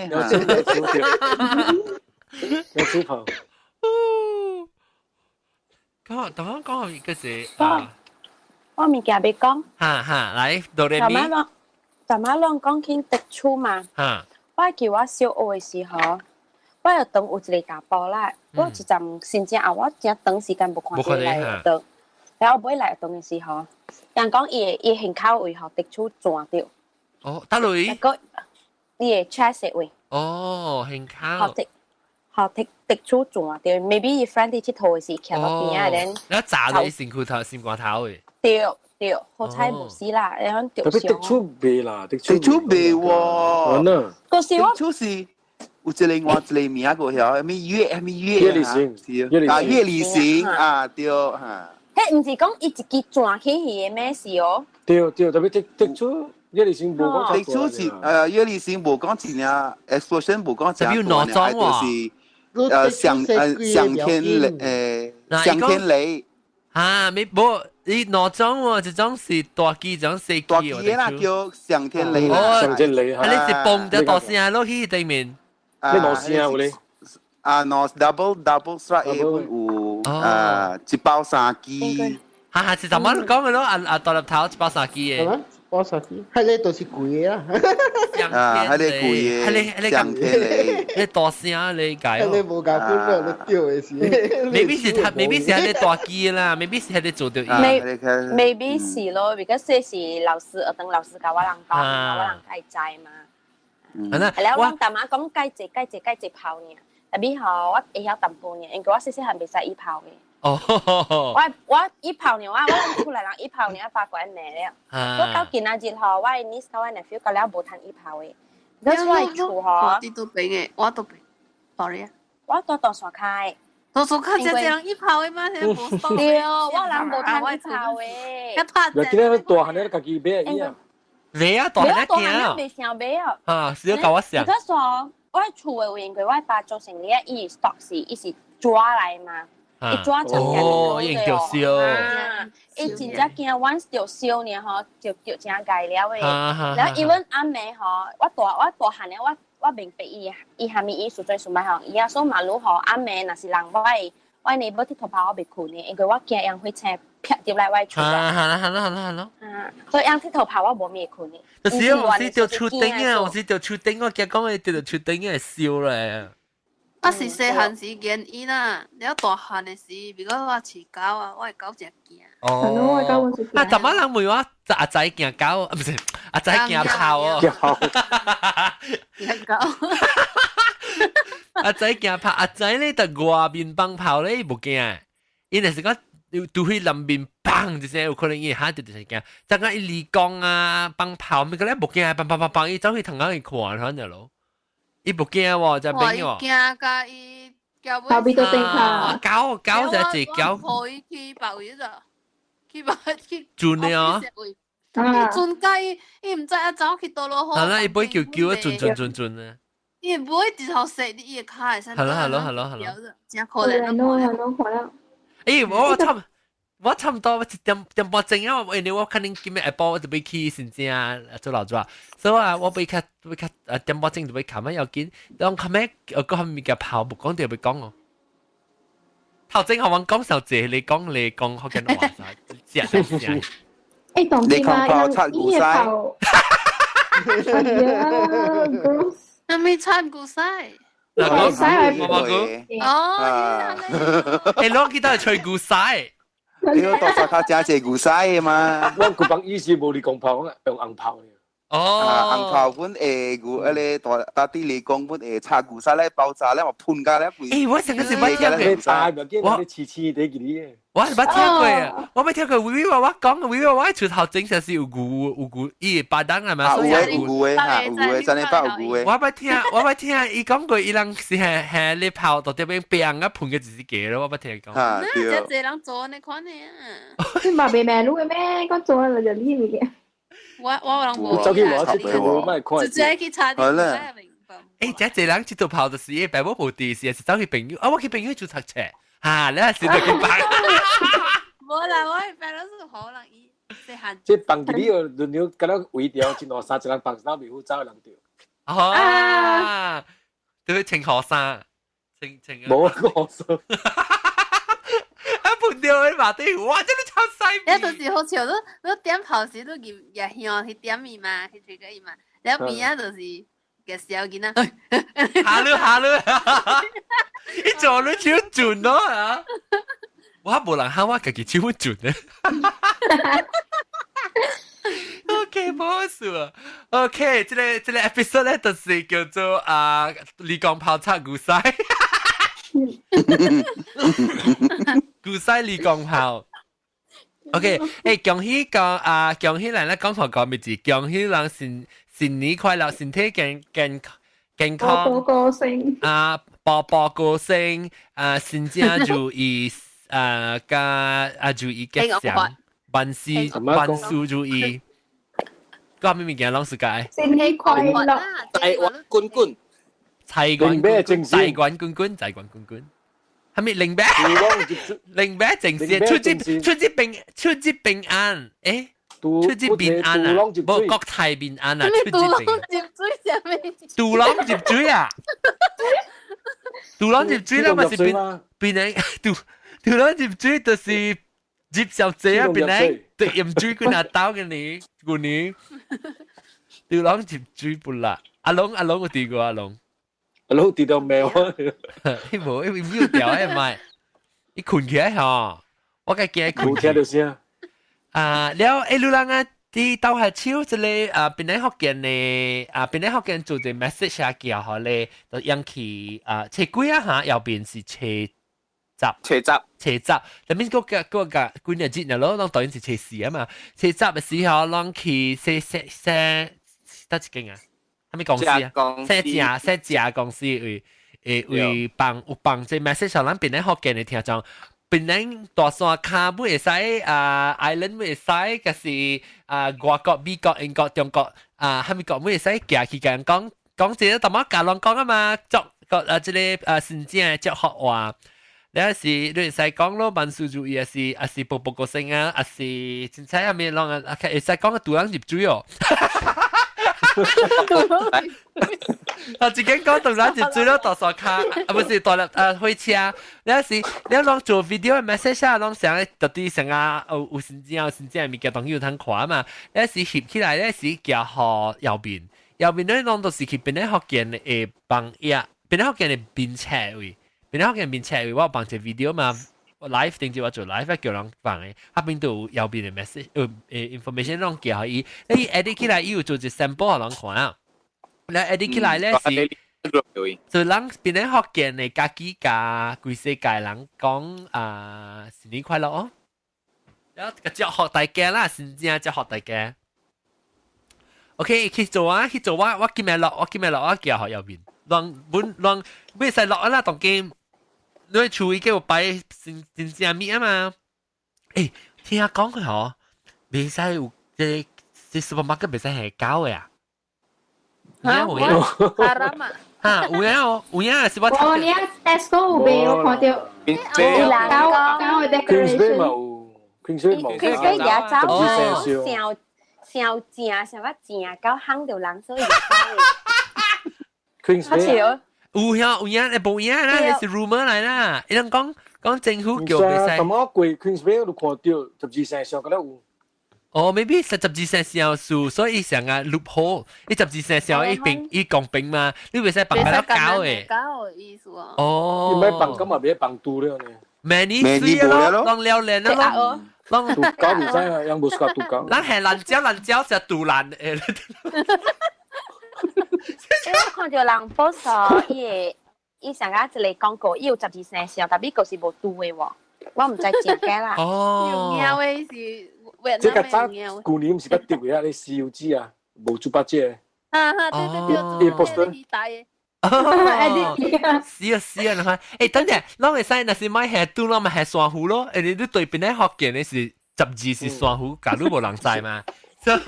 鳥鼠炮。講，頭先講個是啊，我物件欲講。哈哈，來，哆來咪。淡仔攏講起讀書嘛，我記我小學的時候，我學堂有一個查埔啦，我一陣真正後我真長時間無看著來學堂，然後尾來學堂的時候，人講伊的伊胸口位予滴出撞著。哦，佗位？個伊的 chest 位。哦，胸口。予滴，予滴滴出撞著，maybe 伊 friend 佇𨑨迌的時徛到邊仔咧。你砸到伊身軀頭、心肝頭的。對對，好彩無死啦，然後特別滴出袂啦，滴出袂喎。嗰時我滴出是有一個另外一個名個曉，啥物月啥物月月里行，啊月里行啊對嚇。彼毋是講伊一支轉起去的咩事哦？對對，特別滴滴出，葉利星無講地處是葉利星無講真正 explosion 無講真大，就是響天雷響天雷。啊，沒無伊兩種喎，一種是大機，一種細機。大機啦叫響天雷。哦，響天雷。啊，你是嘣就大聲落去對面。你兩聲有咧？啊，兩 double strike 本有啊，一包三支。哈哈，是怎麼講嘅咯？啊啊，大粒頭一包三支嘅。包三支，係你都是貴啦。啊，係你貴嘅，係你係你響天雷，你大聲你解。你無夾本了，你掉的是。未必是他，未必是係你大機啦，未必是係你做到。 Maybe 是咯，because 這是老師，等老師教我人講，我人該知嘛。係啦，我大媽講該隻該隻該隻炮呢，特別吼，我會曉淡薄呢，因為我細細漢袂使一炮嘅。哦，我一炮呢，我出來人一炮呢，我發覺罵了。我到今仔日吼，我的 niece 我 nephew 到了無通一炮的。我出來厝吼，我佇倒邊的，我倒邊，sorry 啊。我住大沙開。大沙開這這人一炮的嗎？對，我人無通一炮的。一拍。若今日大漢咧，家己買伊啊。買啊，大漢驚。未想買啊。啊，是要教我想。你說我厝的因為我爸做生意，伊 stock 是伊是抓來嘛。伊抓成哦，伊著燒。伊真正驚，once 著燒呢吼，就著真害了的。然後 even 暗暝吼，我大漢咧，我明白伊伊蝦米意思，最數買吼，伊啊說馬路吼，暗暝若是人我我內無鐵頭炮，我袂睏呢，因為我驚用火車劈入來我厝。啊，好啦好啦好啦好啦。啊，所以用鐵頭炮我無咩睏呢。就是我是著樹頂啊，我是著樹頂，我驚講伊著樹頂會燒咧。我是細漢時見伊啦，了大漢的時，比如我飼狗啊，我的狗真驚。哦，啊，逐擺人問我阿仔驚狗，啊，唔是阿仔驚炮哦。驚狗。阿仔驚炮，阿仔咧佇外面放炮咧，伊無驚，伊若是講拄去南面砰一聲，有可能伊嚇著就是驚。但講伊離港啊放炮，咪個咧無驚，砰砰砰砰，伊走去窗仔去看，反正咯。伊無驚喎，就朋友。驚甲伊叫後邊都頂卡。狗狗就係狗。抱伊去別位咋？去別去。轉的哦。伊轉甲伊，伊毋知影走去倒落好。係啦，伊尾叫叫啊，轉轉轉轉啊。伊唔會直頭射你伊個跤會使。係咯係咯係咯係咯。真可憐。係咯係咯係咯。欸，我差唔多1點半鐘啊！因為我可能今日下晡我就欲去新正做老早，所以啊，我欲較欲較點半鐘就欲較咩要緊，當較咩個物件跑無講著欲講哦。頭前予阮講上濟，你講你講福建話，食食食。欸，當你講炮拆牛屎。哎呀，gross！啥物拆牛屎？牛屎係蘑菇。哦，欸，攏記得係吹牛屎。你大沙跤誠濟牛屎的嘛？阮舊幫以前無離公炮，用紅炮的。哦，紅炮本會牛，彼個大大地雷公本會插牛屎來爆炸咧，嘛噴甲咧規。欸，我上個是捌聽過，我黐黐地記哩。我是捌聽過啊，我捌聽過，微微話我講，微微話我厝頭前就是有牛有牛，伊會巴當啊嘛，所以有牛的哈，有牛的，真的捌有牛的。我捌聽，我捌聽，伊講過，伊人是係係咧炮到這邊變啊噴個一隻咯，我捌聽講。哈，對。誠濟人做按呢款的啊。你嘛袂迷路的咩？講做就你物件。我人無。走去我佚佗，莫看。直接去查。好啦。欸，誠濟人佚佗炮就是伊爸母無佇時，是走去朋友，啊，我去朋友厝讀冊。哈，你係是就去放。無啦，我的爸攏是好人伊細漢。這放佇你個輪流，敢若圍條一兩三，一人放三，袂好走的人著。哦，對，穿學生，穿穿。無啊，學生。啊，噴掉的馬蒂，哇，真的超犀利！你就是好笑，你點炮時，你入香去點伊嘛，去吹個伊嘛，然後邊仔就是個小囡仔。哈囉哈囉，伊做你手準咯啊！我無人喊我家己手準咧。OK，無事啊。OK，這個 episode 咧，就是叫做啊，離光炮拆牛屎。牛屎離光炮。OK，欸，恭喜講啊，恭喜人咧講錯講咪字，恭喜人新年快樂，身體健康。步步高升。啊，步步高升，啊，新正如意，啊，加啊如意吉祥，萬事萬事如意。講咩物件攏是解？新年快樂！台灣滾滾，財源財源滾滾，財源滾滾。係咪零啤？零啤正事，出之出之平出之平安，誒，出之平安啊，無國泰民安啊，出之平。入水啥物？杜朗入水啊！杜朗入水啦，嘛是變變嚟杜杜朗入水就是入小姐啊，變嚟對飲水佢拿刀嘅你，舊年杜朗入水不啦？阿龍阿龍有提過阿龍。阿龍跌到喵啊！伊無伊秒掉誒，唔係，伊困起來吼，我該驚困起來就是啊。啊，了欸，你人啊，佇鬥下手這個啊，檳榔福建的啊，檳榔福建做一個 message 啊，叫予咧，就引起啊，初幾啊嚇，後邊是初十，初十，初十，但面個個個個幾日節日咯，攏當然是初四啊嘛。初十的時候，攏去說說說，佗一間啊？啥物公司啊？說正說正公司為會為放有放這 message，咱檳榔福建的聽眾。檳榔大山跤會使啊，island 會使，抑是啊外國、美國、英國、中國啊，啥物國會使行去共人講講這個淡薄教人講啊嘛，祝個啊這個啊新正的祝福話，了是你會使講咯，萬事如意，抑是抑是步步高升啊，抑是凊彩啥物攏啊，會使講個杜人入水哦。啊！一間講杜人入水咯，大山跤啊，不是大粒啊火車，了是你攏做 video message 啊，攏想到底想啊有有新正有新正的物件當有通看嘛，了是翕起來，了是寄予右邊，右邊咧攏都是去檳榔福建的網頁，檳榔福建的面冊位，檳榔福建面冊位，我有放一個 video 嘛，live 頂住我做 live 叫人放的，彼邊都有右邊的 message，information 攏寄予伊，你 edit 起來伊有做一 sample 予人看啊。你 edit 起來咧是，就人檳榔福建的家己共規世界人講啊新年快樂哦！了個祝福大家啦，真正祝福大家。OK，去做啊，去做啊！我今日落，我今日落，我寄予右邊，人本人袂使落啊啦，當今你厝已經有擺真真正物啊嘛。欸，聽講佢嗬，袂使有這這 supermarket 袂使下狗的啊。嚇？haram 啊！嚇，有影哦，有影是我。哦，你啊，Tesco 有賣，我看著。狗狗的 decoration。 Queensway 嘛有，Queensway 嘛有。 Queensway 也走，上上正上啊正狗烘著人，所以就走。 Queensway 有影有影，會無影啦，那是 rumor 來啦。伊人講講政府叫袂使。什麼鬼 Queensway 都看著十字線上嗰度有。哦，maybe 是十字線上數，所以上啊 loophole，你十字線上伊平伊公平嘛，你袂使放個了狗的。狗的意思啊。哦。你咪放咁嘛，別放豬了呢。咩你水咯，攏了練咯，攏豬狗唔使啊，養無適合豬狗。咱係爛蕉爛蕉食杜蘭的。我看著人 post 伊會伊上個一個廣告，伊有十字線上，但係個是無豬的喎，我毋知真假啦。哦。有的是。這個早舊年毋是較著的啊，咧西遊記啊，無豬八戒。啊哈，對對對，對，大的。哦，是啊是啊，你看，欸，等陣，攏會使，若是買下拄，攏嘛下珊瑚咯。欸，你對邊咧福建的是十字是珊瑚，假如無人知嘛？所以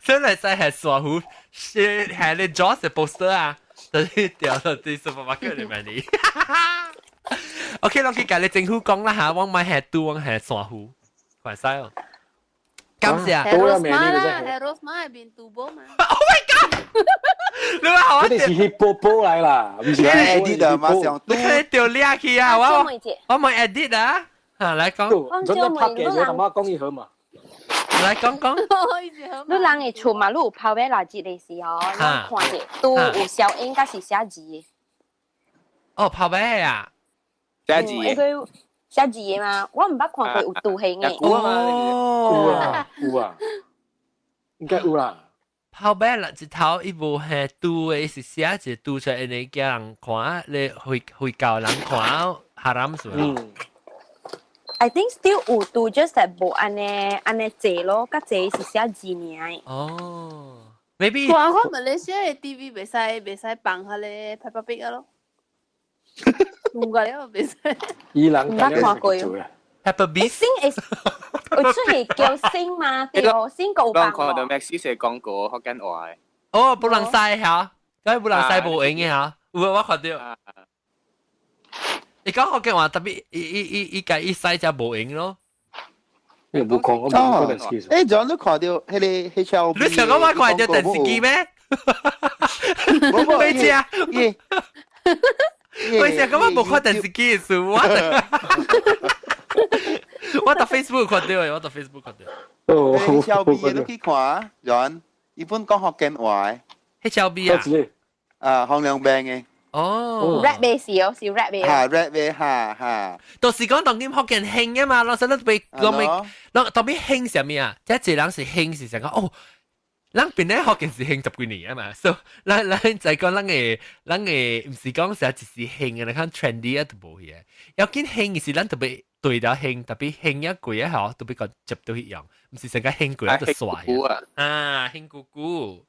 所以會使下珊瑚，是下咧 Jaws 的 poster 啊，就是掉到佇 supermarket 裡面哩。OK，攏去共你政府講啦嚇，我買下拄，我下珊瑚。快使哦！感謝。 Harus 嘛，harus 嘛，變賭博嘛。 Oh my god！你話好啊？這是 hippo 來啦，唔是 edit 的嘛，上你可以掉掠去啊！我我冇 edit 啊！嚇，來講。真的拍嘅，你阿媽講伊好嘛？來講講。你人的厝嘛，你有拋尾垃圾的時候，你看者都有消音，抑是寫字的。哦，拋尾啊，寫字的。寫字的嘛，我毋捌看過有圖形的。哦，有啊，有啊，應該有啦。拋尾垃圾頭伊無係拄的，是寫一個拄出來，你叫人看，你回回教人看，haram 是嗯。 I think still 有拄，just 係無按呢按呢濟咯，較濟是寫字爾。哦，maybe。我看馬來西亞的 TV 袂使袂使放彼个 Peppa Pig 咯。有個了袂使。伊人毋捌看過。Happy 星會會出去叫星嘛？對哦，星夠當看到 Maxis 嘅廣告，福建話嘅。哦，不能曬嚇，梗係不能曬無用嘅嚇，有我看到。你講福建話特別，伊伊伊伊家伊使就無用咯。你冇看我冇看電視。誒，仲你看到彼個 HLB？你想講我看到電視機咩？沒食。我想講我冇看電視機嘅事，我我到 Facebook 看到，我到 Facebook 看到。哦，HLB 你去看，John，伊本講福建話嘅。 HLB 啊？啊，糖尿病嘅。哦，rap 嘅是哦，是 rap 嘅。嚇 rap 嘅，嚇嚇。就是講當今福建興啊嘛，老實你被老未老特別興啥物啊？這一人是興是想講哦。咱邊咧福建是興十幾年啊嘛，所以咱咱就講咱嘅咱嘅毋是講成一時興嘅，你看 trendy 啊都無去。要緊興是咱特別對了興，特別興一貴啊吼，特別個接到去用，毋是成個興過就刷啊，興咕咕。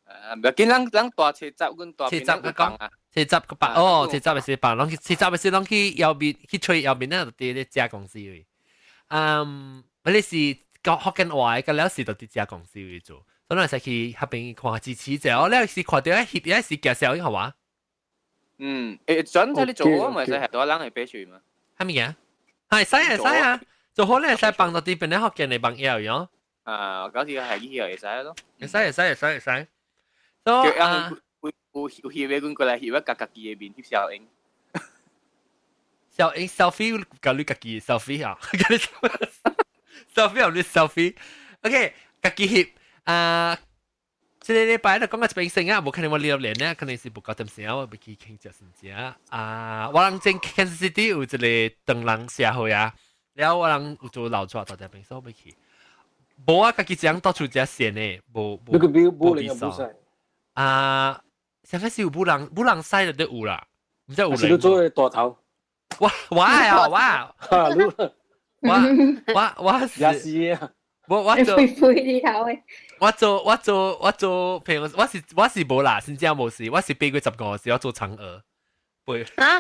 啊，唔要緊，咱咱大車站，阮大車站佢講車站個白哦，車站是白，攏去車站是攏去右邊去吹右邊那就佇咧遮公司位。嗯，你是講福建話嘅了是就佇遮公司位做，所以咱使去彼邊看支持者，我了是看到翕也是介紹好嘛？嗯，誒，轉在你做我咪使係多人會爬出嘛？係咪啊？係使啊使啊，做好咧使幫到啲邊咧福建嘅朋友樣。啊，嗰時係以後會使咯。會使會使會使會使。所以啊，有有有翕的，阮過來翕，我家家己的面翕小英。小英 selfie，甲你家己 selfie 啊，selfie 有你 selfie。OK，家己翕啊。這個禮拜就講到這邊先啊，無可能我聊連呢，可能是不夠點時間，我欲去傾食先食啊。我人前 Kansas City 有一個唐人社會啊，了我人有做老出到這邊，所以我欲去。無啊，家己一人到處食線的，無無。你個表無零啊，無使。啊，上開始有武人武人西就都有啦，毋知有。是你做的大頭。我我啊我我我我是。也是啊。我我做。肥肥啲頭的。我做我做我做，譬如我是我是無啦，真正無事，我是8月15時我做嫦娥。飛。啊！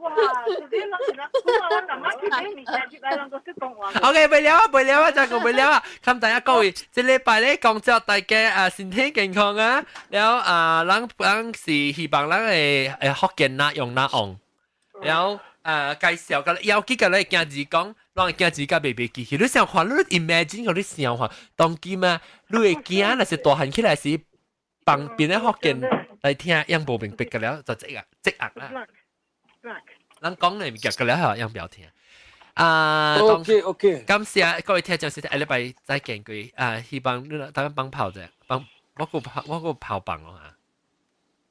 哇！你攏是人，我阿媽去買物件，入來攏閣識講話。 OK，袂了啊，袂了啊，再講袂了啊。冚大家各位，這禮拜咧講祝大家啊身體健康啊，了啊，咱咱是希望咱會會福建哪用哪旺，了啊介紹個要記個咧囝兒講，咱囝兒甲袂袂記起，你想看，你 imagine 個你想看，當今啊，你的囝若是大漢起來是幫邊個福建來聽，樣無明白個了，就這個這壓啦。咱講的物件個了後，樣不要聽。啊，OK OK，感謝各位聽眾收聽，下禮拜再見各位啊！希望你大家幫跑者，幫我個跑我個跑棒哦嚇。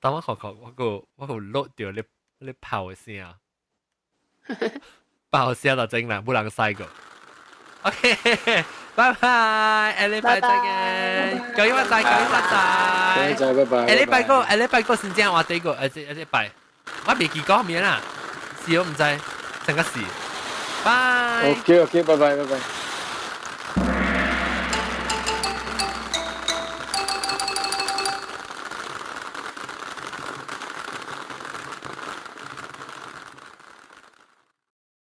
當我看看我個我個錄到你你跑的聲，跑聲就真啦，無人使過。OK，拜拜，下禮拜再見，各位發財，各位發財，再拜拜。下禮拜個下禮拜個先正話第個，下下禮拜我未記講咩啦，是我毋知，成個事。拜。 OK OK，拜拜拜拜。